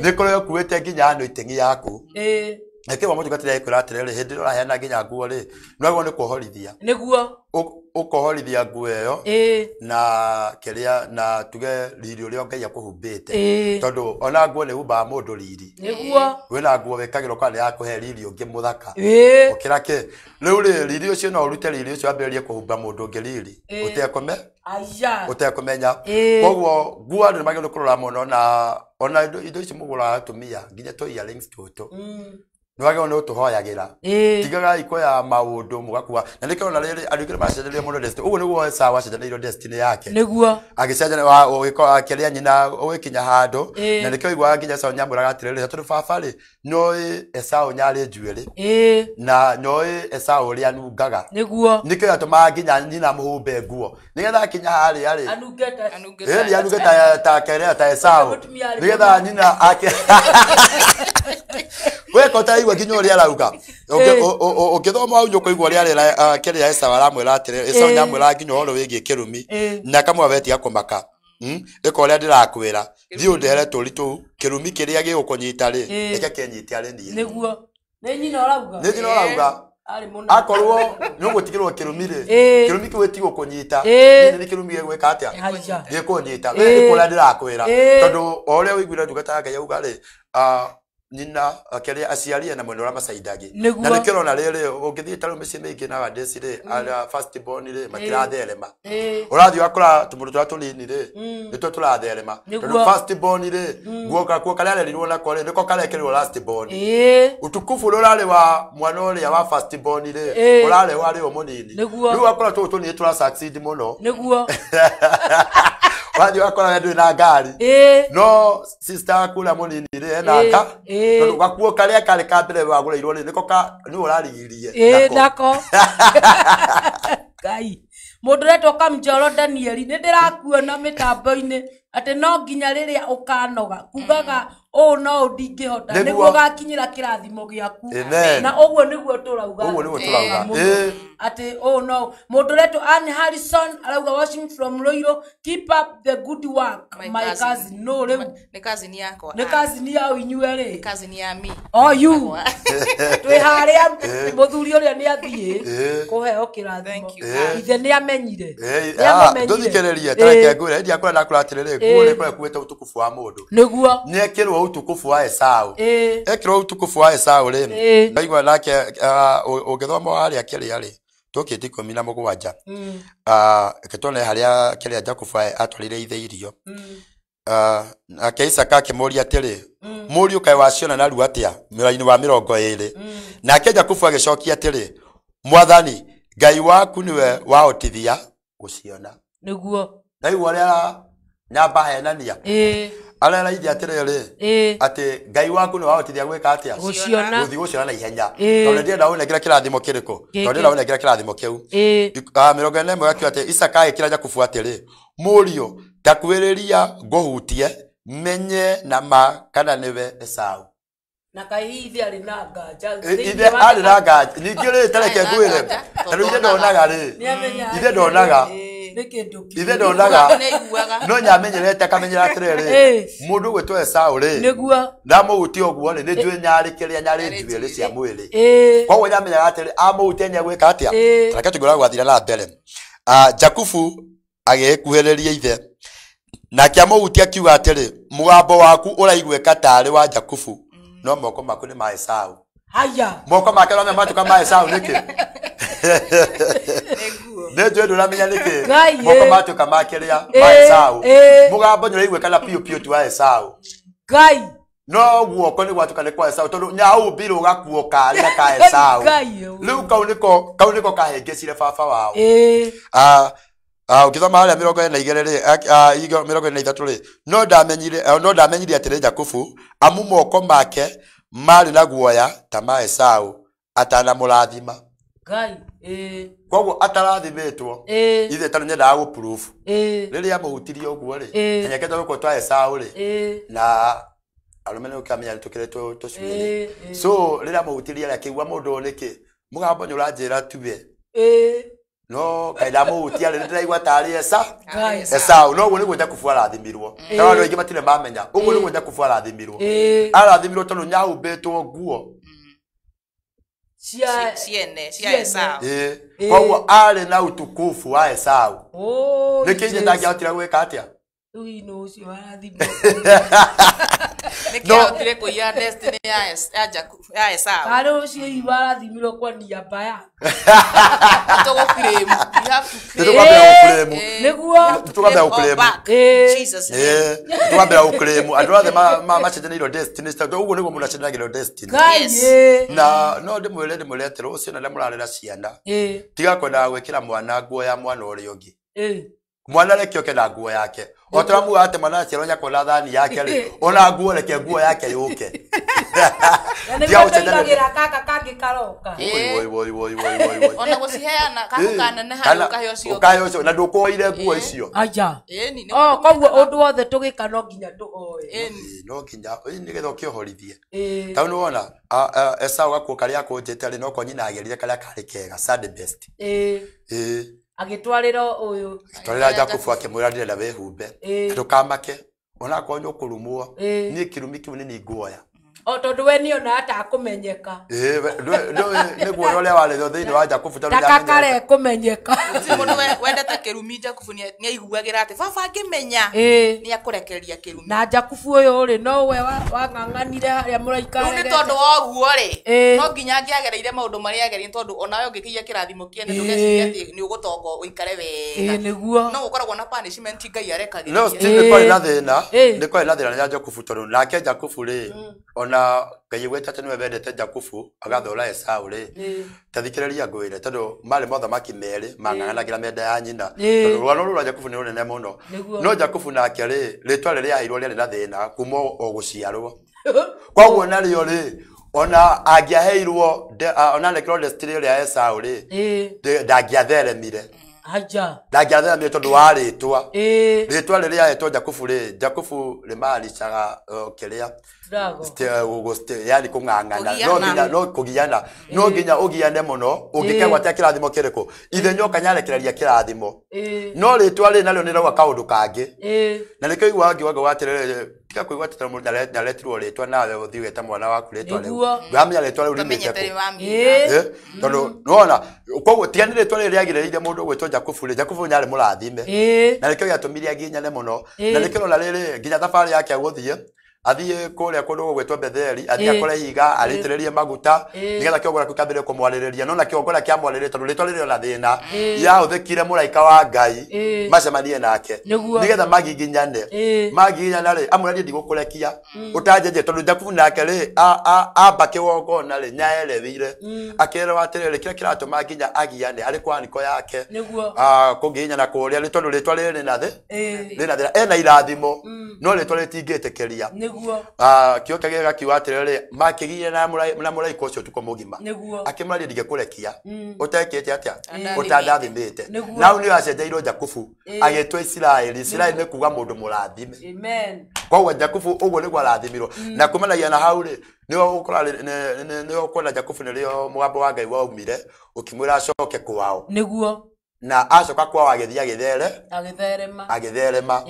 nĩ kũrĩa ũkuĩte nginya anointing yaku. Nĩkĩo mũtungatĩri agĩkwĩra atĩrĩrĩ, hĩndĩ ĩrĩa ũraheana nginya nguo rĩ, nĩwagĩrĩirwo nĩ kuohorithia. Nĩguo. Ũkohorithia nguo ĩyo na kĩrĩa na tuge riri ũrĩa Ngai akũhumbĩte. Tondũ ona nguo nĩ humbaga mũndũ riri. Nĩguo. Wĩna nguo wĩkagĩrwo kana nĩ yakũhe riri ũngĩ mũthaka. Ũkĩra kĩ? Rĩu rĩ, riri ũcio no ũrute riri ũcio wambĩrĩrie kũhumba mũndũ ũngĩ riri. Ũtekũmenya. Koguo nguo andũ nĩmagĩrĩirwo kũrora mũno, na ona indo ici mũgũraga atumia nginya tũ earrings tũtũ. Nĩwagĩrĩirwo nĩ ũtũhoyagĩra. Tigagai kuoya maũndũ mũgakua. Na nĩkĩo ona rĩrĩ andũ aingĩ nĩmacenjanirie mũno destiny. Ũguo nĩguo Esau acenjanĩirio destiny yake. Nĩguo. Agĩcenjania ũgĩkorwo akĩrĩa nyina ũgĩkinya handũ. Na nĩkĩo ũiguaga nginya Esau nĩamwĩraga atĩrĩrĩ, tondũ baba rĩ, nĩoĩ Esau nĩarĩ njuĩrĩ. Na nĩoĩ Esau ũrĩa anungaga. Nĩguo. Nĩkĩo yatũmaga nginya nyina amũhumbe nguo. Nĩgetha akinya harĩa rĩ. Anungĩte. Ĩĩ, anungĩte ta kĩrĩa ta Esau. Nĩgetha nyina ake. Weka ũtaraigua nginya ũrĩa arauga. Ũngĩthoma hau nĩũkũigua ũrĩa arera kĩrĩa Esau aramwĩra atĩrĩ, Esau nĩamwĩraga nginya ũhoro wĩgiĩ kĩrumi. Na akamwĩra we tiga kũmaka. Ĩka ũrĩa ndĩrakwĩra. Thiĩ ũndehere tũri tũu, kĩrumi kĩrĩa gĩgũkũnyita rĩ, reke kĩnyite arĩ niĩ. Nĩguo. Nĩ nyina ũrauga? Nĩ nyina ũrauga. Akorwo nĩũgũtigĩrwo kĩrumi rĩ, kĩrumi kĩu gĩtigũkũnyita. Nĩ kĩrumi gĩgwĩka atĩa? Gĩkũnyita. We ĩka ũrĩa ndĩrakwĩra. Tondũ o ũrĩa ũiguire ndungata ya Ngai auga rĩ, nyina akĩrĩa aciari ena mwena ũrĩa macaindagi. Na nĩkĩo ũrona rĩrĩ, ũngĩthiĩ ta rĩu mĩciĩ mĩingĩ nowadays rĩ, arĩa first born rĩ, matiratherema. Ũrathiĩ ũgakora tũmũndũ tũrĩa tũnini rĩ, nĩtuo tũratherema. Tondũ first born rĩ, nguo gakuo karĩa arerirwo nako rĩ, nĩko karekĩrwo last born. Ũtukufu ũrĩa ũrarĩ wa mwana ũrĩa wa first born rĩ, ũrarĩ wa rĩ o mũnini. Rĩu ũgakora tũtũ tũnini tũra succeed mũno. Nĩguo. Wathiĩ ũgakora we ndũrĩ na ngari. No sister yaku ũrĩa mũnini rĩ, ena nga. Tondũ gakuo karĩa karĩ ka mbere wagũrĩirwo rĩ, nĩko nĩwe ũrarigirie nako. Ngai. Mũndũ ũretwo Kamjoro Danieli, nĩ ndĩrakuona mĩtambo-inĩ atĩ no nginya rĩrĩa ũkanoga, kugaga ũũ no ũũ ndingĩhota, nĩguo ũgakinyĩra kĩrathimo gĩaku. Na ũguo nĩguo tũrauga. Ũguo nĩguo tũrauga. Atĩ ũũ no mũndũ ũretwo Ann Harrison arauga watching from Ruiru, keep up the good work my cousin. No rĩu nĩ cousin yakwa. Nĩ cousin yao inyuĩ rĩ. Nĩ cousin ya mi. Oh you. Twĩ harĩa mũthuri ũrĩa nĩ athiĩ kũheo kĩrathimo. Ithe nĩ amenyire. Ndũthikĩrĩrie, tareke ngwĩre, hĩndĩ yakwa ndakũra atĩrĩrĩ, nguo nĩ ĩkoragwo ĩkuĩte ũtukufu wa mũndũ. Nĩguo. Nĩ ekĩrwo ũtukufu wa Esau. Ekĩrwo ũtukufu wa Esau rĩ, ndaigua nake ũngĩthoma harĩa kĩrĩa rĩ, tũkĩte 17. Reke tuone harĩa kĩrĩa Jakubu atwarire ithe irio. Nake Isaka akĩmũũria atĩrĩ, mũriũ kaĩ waciona narua atĩa? Mũraini wa 20. Nake Jakubu agĩcokia atĩrĩ, Mwathani Ngai waku nĩwe wahotithia gũciona. Nĩguo. Ndaigua ũrĩa nyamba henania. Arera ithe atĩrĩrĩ, atĩ Ngai waku nĩwe wahotithia gwĩka atĩa? Gũciona. Gũthiĩ gũciona na ihenya. Tondũ ndĩrenda ũnengere kĩrathimo kĩrĩkũ? Tondũ ndĩrenda ũnengere kĩrathimo kĩu. 41 akiuga atĩ Isaka agĩkĩra Jakubu atĩrĩ, mũriũ takuĩrĩria ngũhutie menye na ma kana nĩwe Esau. Na kaĩ ithe arĩ na nganja. Ithe arĩ na nganja. Ningĩ rĩ, tareke ngwĩre, tondũ ithe ndonaga rĩ. Ithe ndonaga. Ithe ndonaga. No nyamenyerete akamenyera atĩrĩrĩ, mũndũ ũgwĩtwo Esau rĩ, nĩguo ndamũhutia ũguo rĩ, nĩ njũĩ nyarĩ kĩrĩa nyarĩ njuĩrĩ cia mwĩrĩ. Koguo nyamenyaga atĩrĩ, amũhutia nĩ egwĩka atĩa? Reke tũngĩona gwathire na mbere. Jakubu agĩkuhĩrĩria ithe, nake amũhutia akiuga atĩrĩ, mũgambo waku ũraiguĩka tarĩ wa Jakubu, no moko maku nĩ ma Esau. Haya. Moko make no matuka ma Esau nĩkĩ? Nĩ njũĩ ndũramenya nĩkĩ? Moko matuka ma kĩrĩa ma Esau. Mũgambo nĩũraiguĩka na piũ piũ tu wa Esau. Ngai. No guoko nĩ gwatuka nĩ kwa Esau tondũ nyaũmbirwo gakuo karĩ na ka Esau. Rĩu kau nĩko kahĩngĩcire baba wao. Ũngĩthoma harĩa 42 rĩ, 43 rĩ, no ndamenyire atĩrĩ Jakubu, amu moko make marĩ na guoya ta ma Esau atanamũrathima. Ngai. Koguo atarathimĩtwo, ithe tondũ nĩendaga gũ-proof. Rĩrĩa amũhutirie ũguo rĩ, kanyeke tũgũkũ twa Esau rĩ, na arũme nĩ ũkĩamenya nĩ tũkĩrĩ tũcuĩrĩ. So rĩrĩa amũhutirie rĩ, akĩigua mũndũ ũyũ nĩkĩ? Mũgambo nĩ ũranjĩra tuwe. No kaida muhutia rĩ ndĩraigua tarĩ Esau no ũguo nĩguo Jakubu arathimirwo. No andũ aingĩ matirĩ mamenya ũguo nĩguo Jakubu arathimirwo. Arathimirwo tondũ nĩahumbĩtwo nguo cia ciene cia Esau. Koguo arĩ na utukufu wa Esau. Nĩkĩ ithe ndangĩahotire gwĩka atĩa? Rĩu no ũcio arathimwo. Nĩkĩ ahotire kũiya destiny ya Esau? Karĩ ũcio hihi warathimirwo kwa niaba ya. Tũgũclaim. You have to claim. Tũkwambĩra gũclaim. Nĩguo. Tũkwambĩra gũclaim. Jesus. Tũkwambĩra gũclaim. Andũ othe macenjanĩirwo destiny. Ũguo nĩguo mũndũ acenjanagĩrwo destiny. Na no ndĩmwĩre atĩrĩ ũcio na mũrarera ciana. Tiga kwendaga gwĩkĩra mwana nguo ya mwana ũrĩa ũngĩ. Mwana reke oke na nguo yake. O ta muga ate mwana aciarwo nĩakona thani yake rĩ, ona nguo reke nguo yake yũke. Tiga gũcenjanĩra kaka kangĩ karoka. Woi woi woi woi woi. Ona gũciheana kaku kaneneha ũkahe ũcio. Ũkahe ũcio na ndũkũoire nguo icio. Aja. Oh, koguo ũndũ wothe tũgĩka no nginya tũhoe. No nginya nĩgetha ũkĩohorithie. Tondũ nĩwona Esau gakuo karĩa akũnjĩte rĩ, noko nyina agerire karĩa karĩ kega, sad best. Agĩtwarĩra ũyũ. Agĩtwarĩra Jakubu akĩmwĩra ndĩrenda wĩhumbe. Ndũkamake onakorwo nĩ ũkũrumwo niĩ kĩrumi kĩu nĩ niĩ nguoya. O tondũ we nĩona atakũmenyeka. Nĩ guoya ũrĩa warĩ thĩinĩ wa Jakubu tondũ nĩamenyete. Takakare kũmenyeka. Gũtirĩ mũndũ wendete kĩrumi Jakubu nĩaiguagĩra atĩ baba angĩmenya nĩakũrekereria kĩrumi. Na Jakubu ũyũ rĩ no we wang'ang'anire harĩa mũraika. Rĩu nĩ tondũ wa ũguo rĩ no nginya angĩagereire maũndũ marĩa agereire tondũ onawe ũngĩkĩiya kĩrathimo kĩene ndũgeciria atĩ nĩ ũgũtonga ũikare wega. Nĩguo. No gũkoragwo na punishment Ngai arekagĩrĩria. No still nĩ kwarĩ na thĩna, nĩ kwarĩ na thĩna na Jakubu tondũ nake Jakubu rĩ ona Ngai gwĩta atĩ nĩwe wendete Jakubu agathũra Esau rĩ ta thikĩrĩria ngwĩre tondũ marĩ mothamaki merĩ mang'ang'anagĩra menda ya nyina tondũ rũgano rũrũ rwa Jakubu nĩ rũnene mũno. No Jakubu nake rĩ rĩtwa rĩrĩa aheirwo rĩarĩ na thĩna kuma o gũciarwo. Koguo narĩo rĩ ona angĩaheirwo ona anekĩrwo destiny ĩrĩa Esau rĩ ndangĩatheremire. Aja. Ndangĩatheremire tondũ wa rĩtwa. Rĩtwa rĩrĩa ahetwo Jakubu rĩ, Jakubu rĩmaanishaga kĩrĩa yani kũng'ang'ana no nginya no kũgiana no nginya ũgiane mũno ũngĩkegwatia kĩrathimo kĩrĩkũ ithenya ũkanyarekereria kĩrathimo no rĩtwa rĩ narĩo nĩrauga kaũndũ kangĩ na nĩkĩo iguaga ngiuga atĩrĩrĩ tiga kũigua atĩ tondũ nĩaretirwo rĩtwa nawe ũthiĩ ũgete mwana waku rĩtwa rĩu ndũramenya rĩtwa rĩu riumĩte kũ tondũ nĩwona koguo tiga nĩ rĩtwa rĩrĩ rĩagirĩrĩirie mũndũ ũgwĩtwo Jakubu rĩ Jakubu nĩarĩ mũrathime na nĩkĩo gĩatũmire aginyane mũno na nĩkĩo ũrona rĩrĩ nginya thabarĩ yake agũthiĩ athiĩ kũrĩa kũndũ gũgwĩtwo Betheli athiĩ akore ihiga arĩitĩrĩrie maguta nĩgetha kĩgongona kĩu kĩambĩrĩrie kũmwarĩrĩria no na kĩgongona kĩamwarĩrĩria tondũ rĩtwa rĩrĩ ona thĩna yahũthĩkire mũraika wa Ngai macemanie nake nĩgetha magiginyane magiginyana rĩ amwĩra niĩ ndigũkũrekia ũtanjenjie tondũ Jakubu nake rĩ amba kĩgongona rĩ nĩaerereire akĩerwo atĩrĩrĩ kĩrĩa kĩratũma nginya agiane arĩ kwaniko yake kũgiginyana kũrĩa nĩ tondũ rĩtwa rĩrĩ na thĩna ena irathimo no rĩtwa rĩtingĩtĩkĩria. Kĩo kĩgĩa gakiuga atĩrĩrĩ makĩgiire na mũraika ũcio ũtukũ mũgima akĩmũraria ndingĩkũrekia ũtekĩte atĩa ũtandathimĩte na hau nĩyo acenjeirwo Jakubu agĩtwo Isiraeli. Isiraeli nĩ kuga mũndũ mũrathime. Koguo Jakubu ũguo nĩguo arathimirwo na kumanagia na hau rĩ nĩho ũkora nĩho ũkuona Jakubu nĩrĩo mũgambo wa Ngai waumire ũkĩmwĩra acoke kwao nĩguo na acoka kwao agĩthiĩ agĩtherema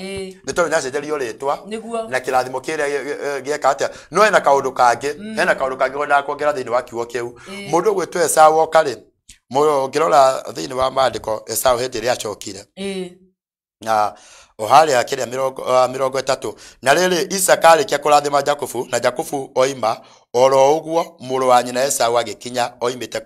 nĩ tondũ nĩacenjerio rĩtwa na kĩrathimo kĩrĩa gĩeka atĩa no hena kaũndũ kangĩ hena kaũndũ kangĩ wendaga kuongerera thĩinĩ wa kiugo kĩu mũndũ ũgwĩtwo Esau oka rĩ ũngĩrora thĩinĩ wa maandĩko Esau hĩndĩ ĩrĩa acokire na o harĩa kĩrĩa 30 na rĩrĩ Isaka arĩkia kũrathima Jakubu na Jakubu oima oro ũguo mũrũ wa nyina Esau agĩkinya oimĩte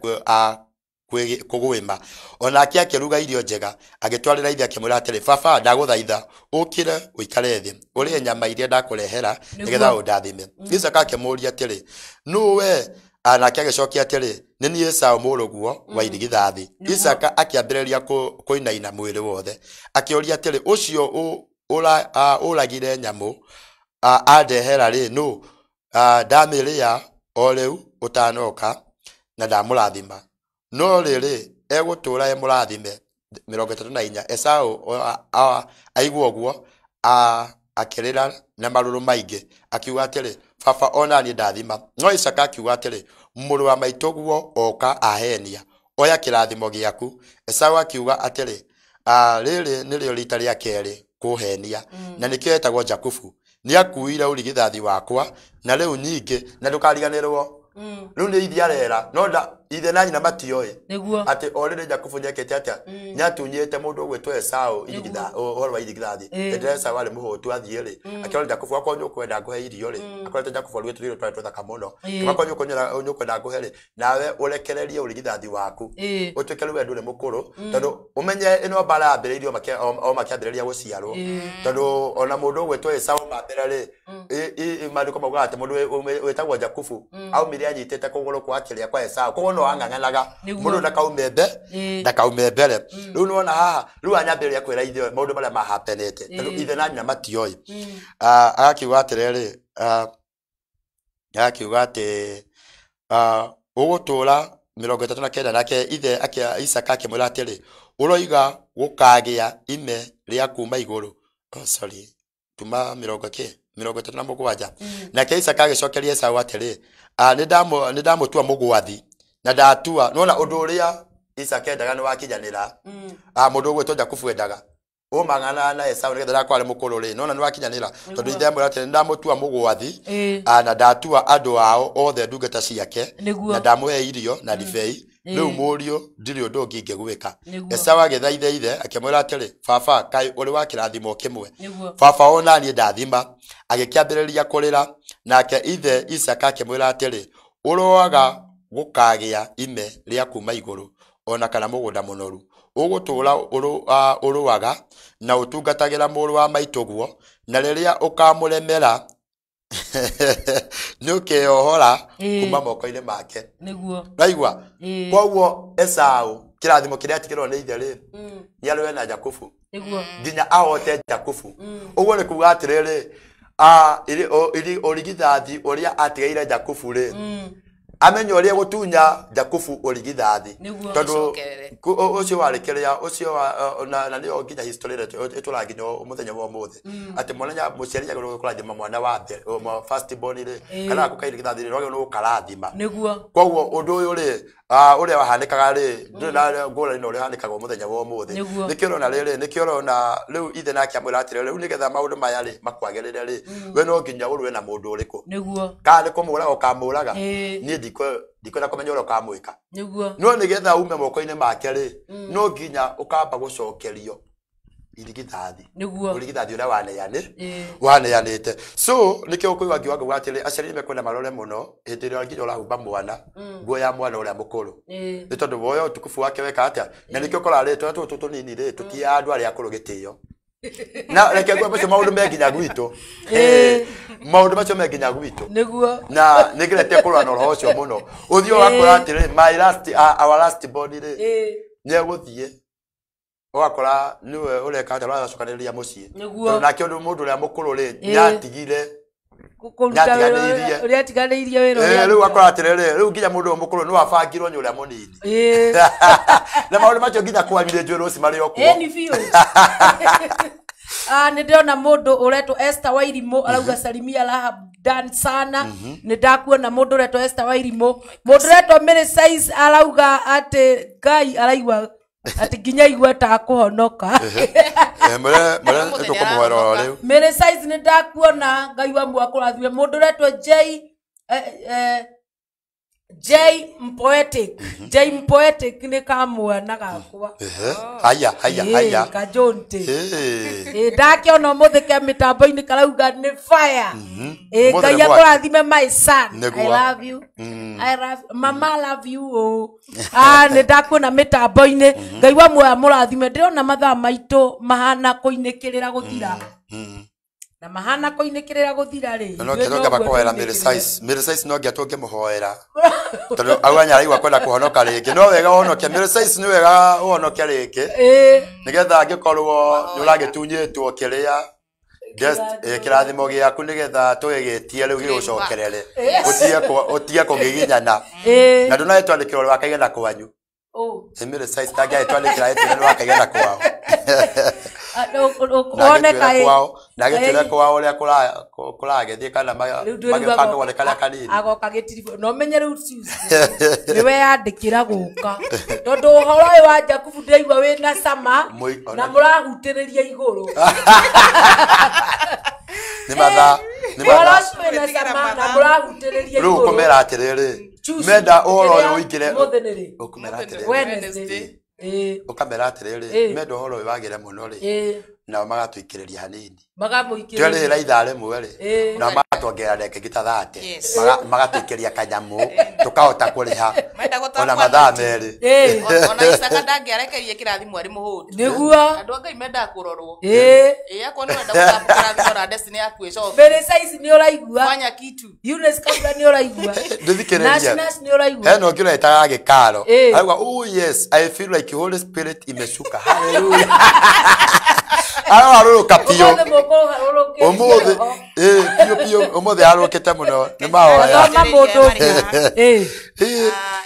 kũgwĩma onake akĩruga irio njega agĩtwarĩra ithe akĩmwĩra atĩrĩ baba ndagũthaitha ũkĩre ũikare thĩ ũrĩe nyama iria ndakũrehera nĩgetha ũndathime. Isaka akĩmũũria atĩrĩ nũũ we nake agĩcokia atĩrĩ nĩ niĩ Esau mũrũguo wa irigithathi. Isaka akĩambĩrĩria kũinaina mwĩrĩ wothe akĩũria atĩrĩ ũcio ũragire nyamũ andehera rĩ nũũ ndamĩrĩa o rĩu ũtanoka na ndamũrathima no rĩrĩ egũtũũra e mũrathime. 34 Esau aigua ũguo akĩrĩra na marũrũ maingĩ akiuga atĩrĩ baba ona niĩ ndathima. No Isaka akiuga atĩrĩ mũrũ wa maitũguo oka ahenia Oya kĩrathimo gĩaku. Esau akiuga atĩrĩ, rĩrĩ nĩrĩo rita rĩa kerĩ kũhenia, na nĩkĩo etagwo Jakubu. Nĩakuire ũrigithathi wakwa, na rĩu nyingĩ, na ndũkariganĩrwo. Rĩu nĩ ithe arera, no ithe na nyina matioĩ atĩ o rĩrĩ Jakubu nĩekĩte atĩa, nĩatunyĩte mũndũ ũgwĩtwo Esau ũhoro wa irigithathi. Hĩndĩ ĩrĩa Esau arĩ mũhũtu athiĩ rĩ, akĩona Jakubu, akorwo nĩũkwenda ngũhe irio rĩ, akorete Jakubu arugĩte tũirio twarĩ tũthaka mũno, akorwo nĩũkwenda ngũhe rĩ, nawe ũrekererie ũrigithathi waku, ũtuĩke rĩu we ndũrĩ mũkũrũ, tondũ ũmenye ĩno mbara yambĩrĩirio o makĩambĩrĩria gũciarwo, tondũ ona mũndũ ũgwĩtwo Esau ma mbere rĩ, maandĩko maugaga atĩ mũndũ wĩtagwo Jakubu aumire anyitĩte kũgũrũ kwa kĩrĩa kwa Esau, koguo no ang'ang'anaga mũndũ ndakaume mbere. Rĩu nĩwona haha, rĩu anyambĩrĩria kwĩra ithe maũndũ marĩa mahapenete, tondũ ithe na nyina matioĩ. Agakiuga atĩrĩrĩ, agakiuga atĩ ũgũtũũra 39, nake ithe Isaka akĩmwĩra atĩrĩ, ũroiga gũkagĩa ime rĩa kuma igũrũ. Oh, sorry, tuma 37. Nake Isaka agĩcokeria Esau atĩrĩ, nĩndamũtua mũgwathi, na ndatua. Nĩwona ũndũ ũrĩa Isaka endaga nĩ wakinyanĩra. Mũndũ ũgwĩtwo Jakubu endaga ũmang'ana na Esau nĩgetha ndakorwo arĩ mũkũrũ rĩ, nĩwona nĩ wakinyanĩra, tondũ ithe amwĩra atĩrĩ, nĩndamũtua mũgwathi, na ndatua andũ ao othe ndungata ciake, na ndamũhe irio na ndibei. Rĩu mũriũ ndirĩ ũndũ ũngĩ ingĩgwĩka. Esau agĩthaitha ithe akĩmwĩra atĩrĩ, baba, kaĩ ũrĩ wa kĩrathimo kĩmwe? Baba ona niĩ ndathima. Agĩkĩambĩrĩria kũrĩra. Nake ithe Isaka akĩmwĩra atĩrĩ, ũroaga gũkagĩa ime rĩa kuma igũrũ, ona kana mũgũnda mũnoru. Ũgũtũũra ũrũaga na ũtungatagĩra mũrũ wa maitũguo, na rĩrĩa ũkamũremera nĩũkeohora kuma moko-inĩ make. Raigua? Koguo Esau kĩrathimo kĩrĩa atigĩrwo nĩ ithe rĩ, nĩarũe na Jakubu nginya ahote Jakubu. Ũguo nĩ kuga atĩrĩrĩ, ũrigithathi ũrĩa atigaire Jakubu rĩ, amenye ũrĩa gũtunya Jakubu ũrigithathi, tondũ ũcio warĩ kĩrĩa ũcio na nĩyo nginya history ĩrĩa ĩtũraga nginya mũthenya wa ũmũthĩ, atĩ mwana mũciari agĩrĩirwo kũrathima mwana wa mbere, first born rĩ, kana gaku kairigithathi rĩ, wagĩrĩirwo nĩ gũkarathima. Koguo ũndũ ũyũ rĩ, ũrĩa wahanĩkaga rĩ, ndũrĩ na ngũrani na ũrĩa ũhanĩkaga mũthenya wa ũmũthĩ. Nĩkĩo ũrona rĩrĩ, nĩkĩo ũrona rĩu ithe nake amwĩra atĩrĩ, rĩu nĩgetha maũndũ maya rĩ makwagĩrĩre rĩ, we no nginya ũrũe na mũndũ ũrĩkũ, kana nĩ kũmũraga ũkamũraga, niĩ ndikwenda kũmenya ũrĩa ũkamwĩka. No nĩgetha ume moko-inĩ make rĩ, no nginya ũkamba gũcokerio irigithathi, ũrigithathi ũrĩa waneanĩte. So nĩkĩo ũkũigua ngiuga ngauga atĩrĩ, aciari nĩmekwenda marore mũno hĩndĩ ĩrĩa nginya ũrahumba mwana nguo ya mwana ũrĩa mũkũrũ, nĩ tondũ woya ũtukufu wake weka atĩa. Na nĩkĩo ũkoraga rĩ, twana tũtũ tũnini rĩ, tũtiaga andũ arĩa akũrũ gĩtĩo. Na reke ngwĩre macio maũndũ me nginya gwitũ, maũndũ macio me nginya gwitũ, na nĩngeretie kũrũa na ũhoro ũcio mũno. Ũthiĩ ũgakora atĩrĩ, my last, our last born rĩ, nĩegũthiĩ ũgakora nĩwe ũreka atĩa, ũracokanĩrĩria mũciĩ, tondũ nake ũndũ mũndũ ũrĩa mũkũrũ rĩ, nĩatigire ũrĩa atiganĩirie wĩra ũrĩa. Rĩu ũgakora atĩrĩrĩ, rĩu nginya mũndũ ũyũ mũkũrũ nĩ wabangirwo nĩ ũrĩa mũnini. Na maũndũ macio nginya kwanyu nĩ njũĩ rũci marĩ o kuo. Nĩ biũ. Nĩ ndĩrona mũndũ ũretwo Esther Wairimũ arauga salimia Rahab Dan sana. Nĩ ndakuona mũndũ ũretwo Esther Wairimũ. Mũndũ ũretwo Mary Size arauga atĩ Ngai araigua atĩ nginya igua ta kũhonoka. Mũre tũkũmũhoera o rĩu. Mary Size nĩ ndakuona, Ngai wa muoyo akũrathime. Mũndũ ũretwo J Mpoetic. J Mpoetic nĩ kamwana gakwa. Haya, haya, haya. Kajonte. Ndakĩona ũmũthĩ ke mĩtambo-inĩ karauga nĩ fire. Ngai akũrathime my son. I love you. I love mama, love you. Nĩ ndakuona mĩtambo-inĩ. Ngai wa muoyo amũrathime. Ndĩrona mathaa maitũ mahana kũinĩkĩrĩra gũthira. Na mahana kũinĩkĩrĩra gũthira rĩ. No kĩro ngamba kũhoera Mary Size. Mary Size no nginya tũngĩmũhoera, tondũ auga nĩaraigua kwenda kũhonoka rĩngĩ. No wega ũhonoke Mary Size, nĩ wega ũhonoke rĩngĩ, nĩgetha angĩkorwo nĩ ũragĩtunyĩtwo kĩrĩa kĩrathimo gĩaku, nĩgetha tũgĩgĩtie rĩu gĩgũcokerere, ũtige kũgiginyana. Na ndũnagĩtwandĩkĩra ũrĩa wakaigana kwanyu. Mary Size tangĩagĩtwandĩkĩra ĩtwĩre nĩ wakaigana kwao. Wone kaĩ na agĩtwĩre kwao ũrĩa kũragĩthiĩ kana magĩbanga wone karĩa kanini agoka gĩtiribũ no menye rĩu Tuesday nĩwe yandĩkĩra gũka tondũ ũhoro ũyũ wa Jakubu ndĩraigua wĩna cama na mũrahutĩrĩria igũrũ nĩ mathaa ũhoro ũcio wĩna cama na mũrahutĩrĩria rĩu igũrũ ũkũmera atĩrĩrĩ menda ũhoro ũyũ ũingĩre ũmũthĩ nĩ rĩ ũkũmera atĩrĩrĩ Wednesday ũkamera atĩrĩrĩ menda ũhoro ũyũ wagĩre mũno rĩ nao magatũikĩrĩria hanini magamũikĩrĩria twerĩhĩra ithaa rĩmwe rĩ nao magatwongerera ndagĩka ingĩ ta 30 magatũikĩria kanyamũ tũkahota kũrĩha ona mathaa merĩ ona Isaka ndangĩarekerie kĩrathimo arĩ mũhũtu nĩguo andũ a Ngai mendaga kũrorwo ĩ akorwo nĩ wenda gũtambũka kĩrathimo na destiny yaku ĩcoke Mary Size nĩ ũraigua fanya kitu Eunice Kabura nĩ ũraigua ndĩthikĩrĩria Nash nĩ ũraigua hena ũngĩ ũretaga gĩkaro arauga oh yes I feel like Holy Spirit imeshuka hallelujah ararũrũka biũ ũmũthĩ biũ biũ ũmũthĩ arũrũkĩte mũno nĩ mahoya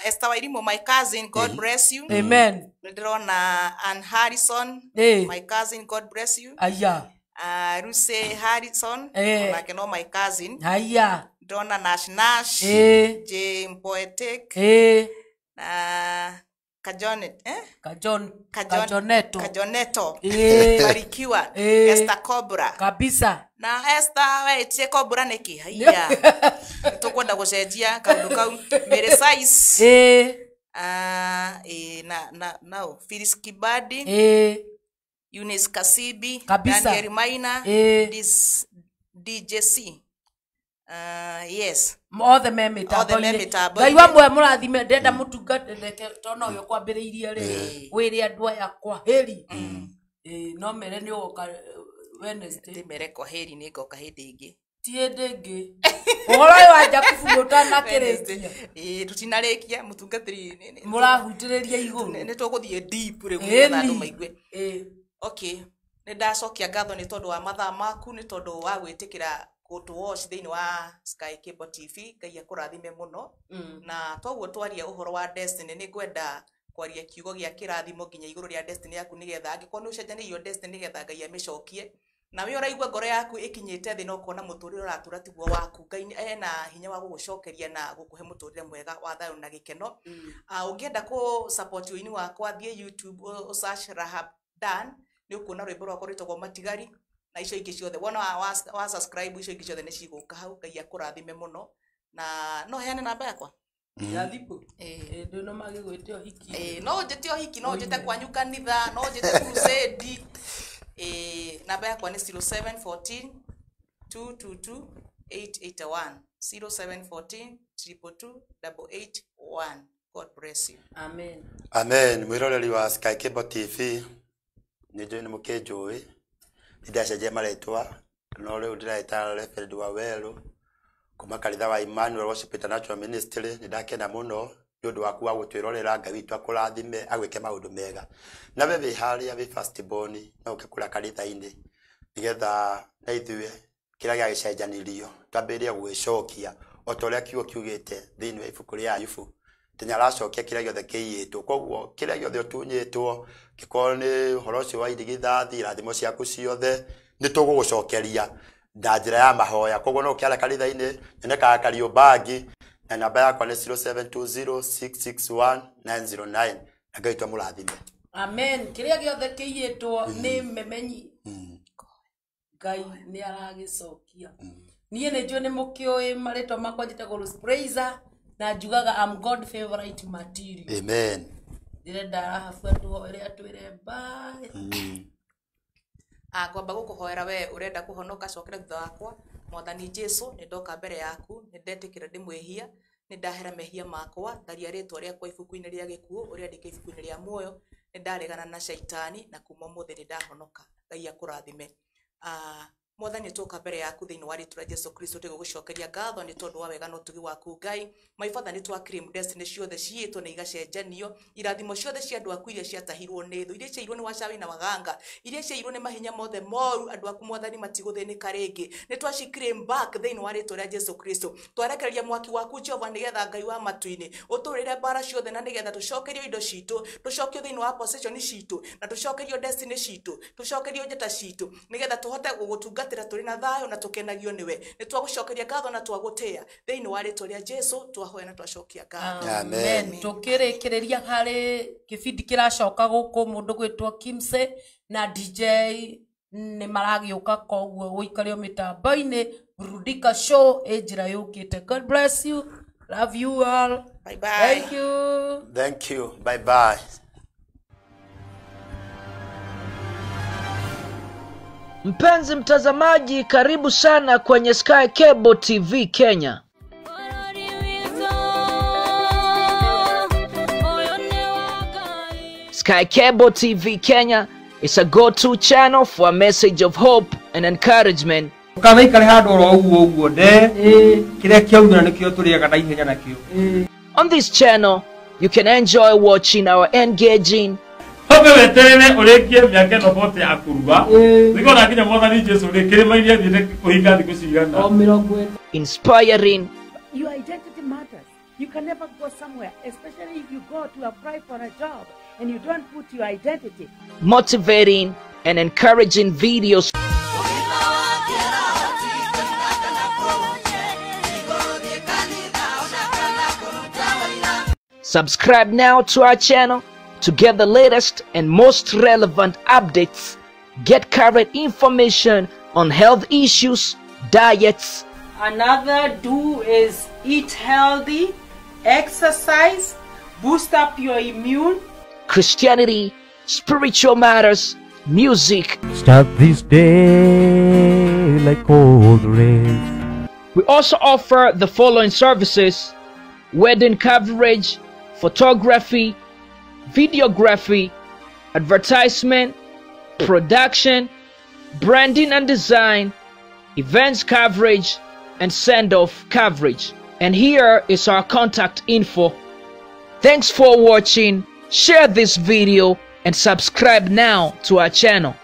Esther Wairimu my cousin God bless you amen ndĩrona Ann Harrison my cousin God bless you aya Lucy Harrison onake no my cousin aya ndĩrona Nash Nash J Poetic na Kajonet Kajoneto Kajoneto Barikiwa Esther Cobra kabisa na Esther wetie Cobra niki haiya tukwenda gucenjia kaundu kau Mary Size na nao Phyllis Kibadi Eunice Kasibi kabisa. Daniel Maina this DJC yes othe me mĩtambo-inĩ Ngai wa muoyo mũrathime ndĩrenda mũtungate tona ũyũ kwambĩrĩirie rĩ wĩre andũ aya kwa heri no mere nĩ ũgoka Wednesday ndĩmere kwa heri nĩ ngoka hĩndĩ ĩngĩ ti hĩndĩ ĩngĩ ũhoro ũyũ wa Jakubu mũtanakĩrĩkia tũtinarĩkia mũtungatĩri mũrahutĩrĩria igũrũ nĩ tũgũthiĩ deep rĩu nĩgetha andũ maigue okay nĩ ndacokia ngatho nĩ tondũ wa mathaa maku nĩ tondũ wa gwĩtĩkĩra gũtũ watch thĩinĩ wa Sky Cable TV Ngai akũrathime mũno na toguo twaria ũhoro wa destiny nĩ ngwenda kwaria kiugo gĩa kĩrathimo nginya igũrũ rĩa destiny yaku nĩgetha angĩkorwo nĩ ũcenjanĩirio destiny nĩgetha Ngai amĩcokie na we ũraigua ngoro yaku ĩkinyĩte thĩ na ũkona mũtũrĩre ũratũra tiguo waku Ngai ena hinya wa gũgũcokeria na gũkũhe mũtũrĩre mwega wa thayũ na gĩkeno ũngĩenda kũ support ũini wakwa thiĩ YouTube search Rahab Dan nĩ ũkuona rwĩmbo rwakwa rwĩtagwo Matigari na icio ingĩ ciothe wona wa subscribe icio ingĩ ciothe nĩ cigũka hau Ngai akũrathime mũno na no heane namba yakwa ya thimũ ndũ no magĩgwĩte ũhiki no ũnjĩte ũhiki no ũnjĩte kwanyu kanitha no ũnjĩte crusade namba yakwa nĩ 0714 222 881 0714 222 881 God bless you amen amen mwĩroreri wa Sky Cable TV nĩ njũĩ nĩ mũkĩnjũĩ nĩndacenjia marĩtwa no rĩu ndĩraĩta Reverend wa Werũ kuma kanitha wa Emmanuel Worship International Ministry nĩ ndakena mũno nĩ ũndũ waku wa gũtwĩrorera Ngai witũ akũrathime agwĩke maũndũ mega na we wĩ harĩa wĩ first born no ũke kũrĩa kanitha-inĩ nĩgetha na ithuĩ kĩrĩa gĩagĩcenjanirio twambĩrĩrie gũgĩcokia o ta ũrĩa kiugo kiugĩte thĩinĩ wa ibuku rĩa Ayubu atĩ nĩaracokia kĩrĩa gĩothe kĩiyĩtwo koguo kĩrĩa gĩothe ũtunyĩtwo kĩkorwo nĩ ũhoro ũcio wa irigithathi irathimo ciaku ciothe nĩ tũgũgũcokeria na njĩra ya mahoya koguo no ũkĩara kanitha-inĩ nyonekaga Kariobangi na namba yakwa nĩ 0720661909 na Ngai witũ amũrathime amen kĩrĩa gĩothe kĩiyĩtwo nĩ memenyi Ngai nĩ aragĩcokia niĩ nĩ njũĩ nĩ mũkĩũĩ marĩtwa makwa njĩtagwo Rose Praiser na njugaga I'm God favorite material amen ndĩrenda Rahabu atũhoere atwĩre bye ngwamba gũkũhoera we ũrenda kũhonoka cokera thutha wakwa Mwathani Jesu nĩ ndoka mbere yaku nĩ ndetĩkĩra ndĩ mwĩhia nĩ ndahera mehia makwa tharia rĩtwa rĩakwa ibuku-inĩ rĩa gĩkuũ ũrĩandĩke ibuku-inĩ rĩa muoyo nĩ ndaregana na caitani na kuma ũmũthĩ nĩ ndahonoka Ngai akũrathime. Mwathani tũka mbere yaku thĩinĩ wa rĩtwa rĩa Jesu Kristo tũgũgũcokeria ngatho nĩ tondũ wa wega na ũtugi waku Ngai. My Father, nĩ twa claim destiny ciothe ciitũ na igacenjanio, irathimo ciothe cia andũ aku iria ciatahirwo nĩ thũ, iria ciairwo nĩ wacawi na waganga, iria ciairwo nĩ mahinya mothe moru, andũ aku Mwathani matigũthĩnĩka rĩngĩ. Nĩ twaci claim back thĩinĩ wa rĩtwa rĩa Jesu Kristo. Twarekereria mwaki waku Jehova nĩgetha Ngai wa matu-inĩ ũtũrĩre mbara ciothe na nĩgetha tũcokerio indo citũ, tũcokio thĩinĩ wa possession citũ, na tũcokerio destiny citũ, tũcokerio njata citũ, nĩgetha tũhote gũgũtungatĩra tũrĩ na thayũ na tũkenagio nĩwe. Nĩ twagũcokeria ngatho na twagũtĩa thĩinĩ wa rĩtwa rĩa Jesu twahoya na twacokia ngatho. Amen. Tũkĩrĩkĩrĩria harĩ kĩbindi kĩracoka gũkũ mũndũ gwĩtwo Kimse na DJ nĩ maragĩũka, koguo ũikare o mĩtambo-inĩ. Burudika Show ĩ njĩra yũkĩte. God bless you. Love you all. Bye bye. Thank you. Thank you. Bye bye. Mpenzi mtazamaji, karibu sana kwenye Sky Cable TV Kenya. Sky Cable TV Kenya is a go-to channel for a message of hope and encouragement. On this channel, you can enjoy watching our engaging, inspiring, Your identity matters. You can never go somewhere, especially if you go to apply for a job and you don't put your identity. motivating, and encouraging videos. Subscribe now to our channel to get the latest and most relevant updates. Get current information on health issues, diets. Another do is eat healthy, exercise, boost up your immune. Christianity, spiritual matters, music. Start this day like cold rain. We also offer the following services: wedding coverage, photography, videography, advertisement, production, branding and design, events coverage, and send-off coverage. And here is our contact info. Thanks for watching. Share this video and subscribe now to our channel.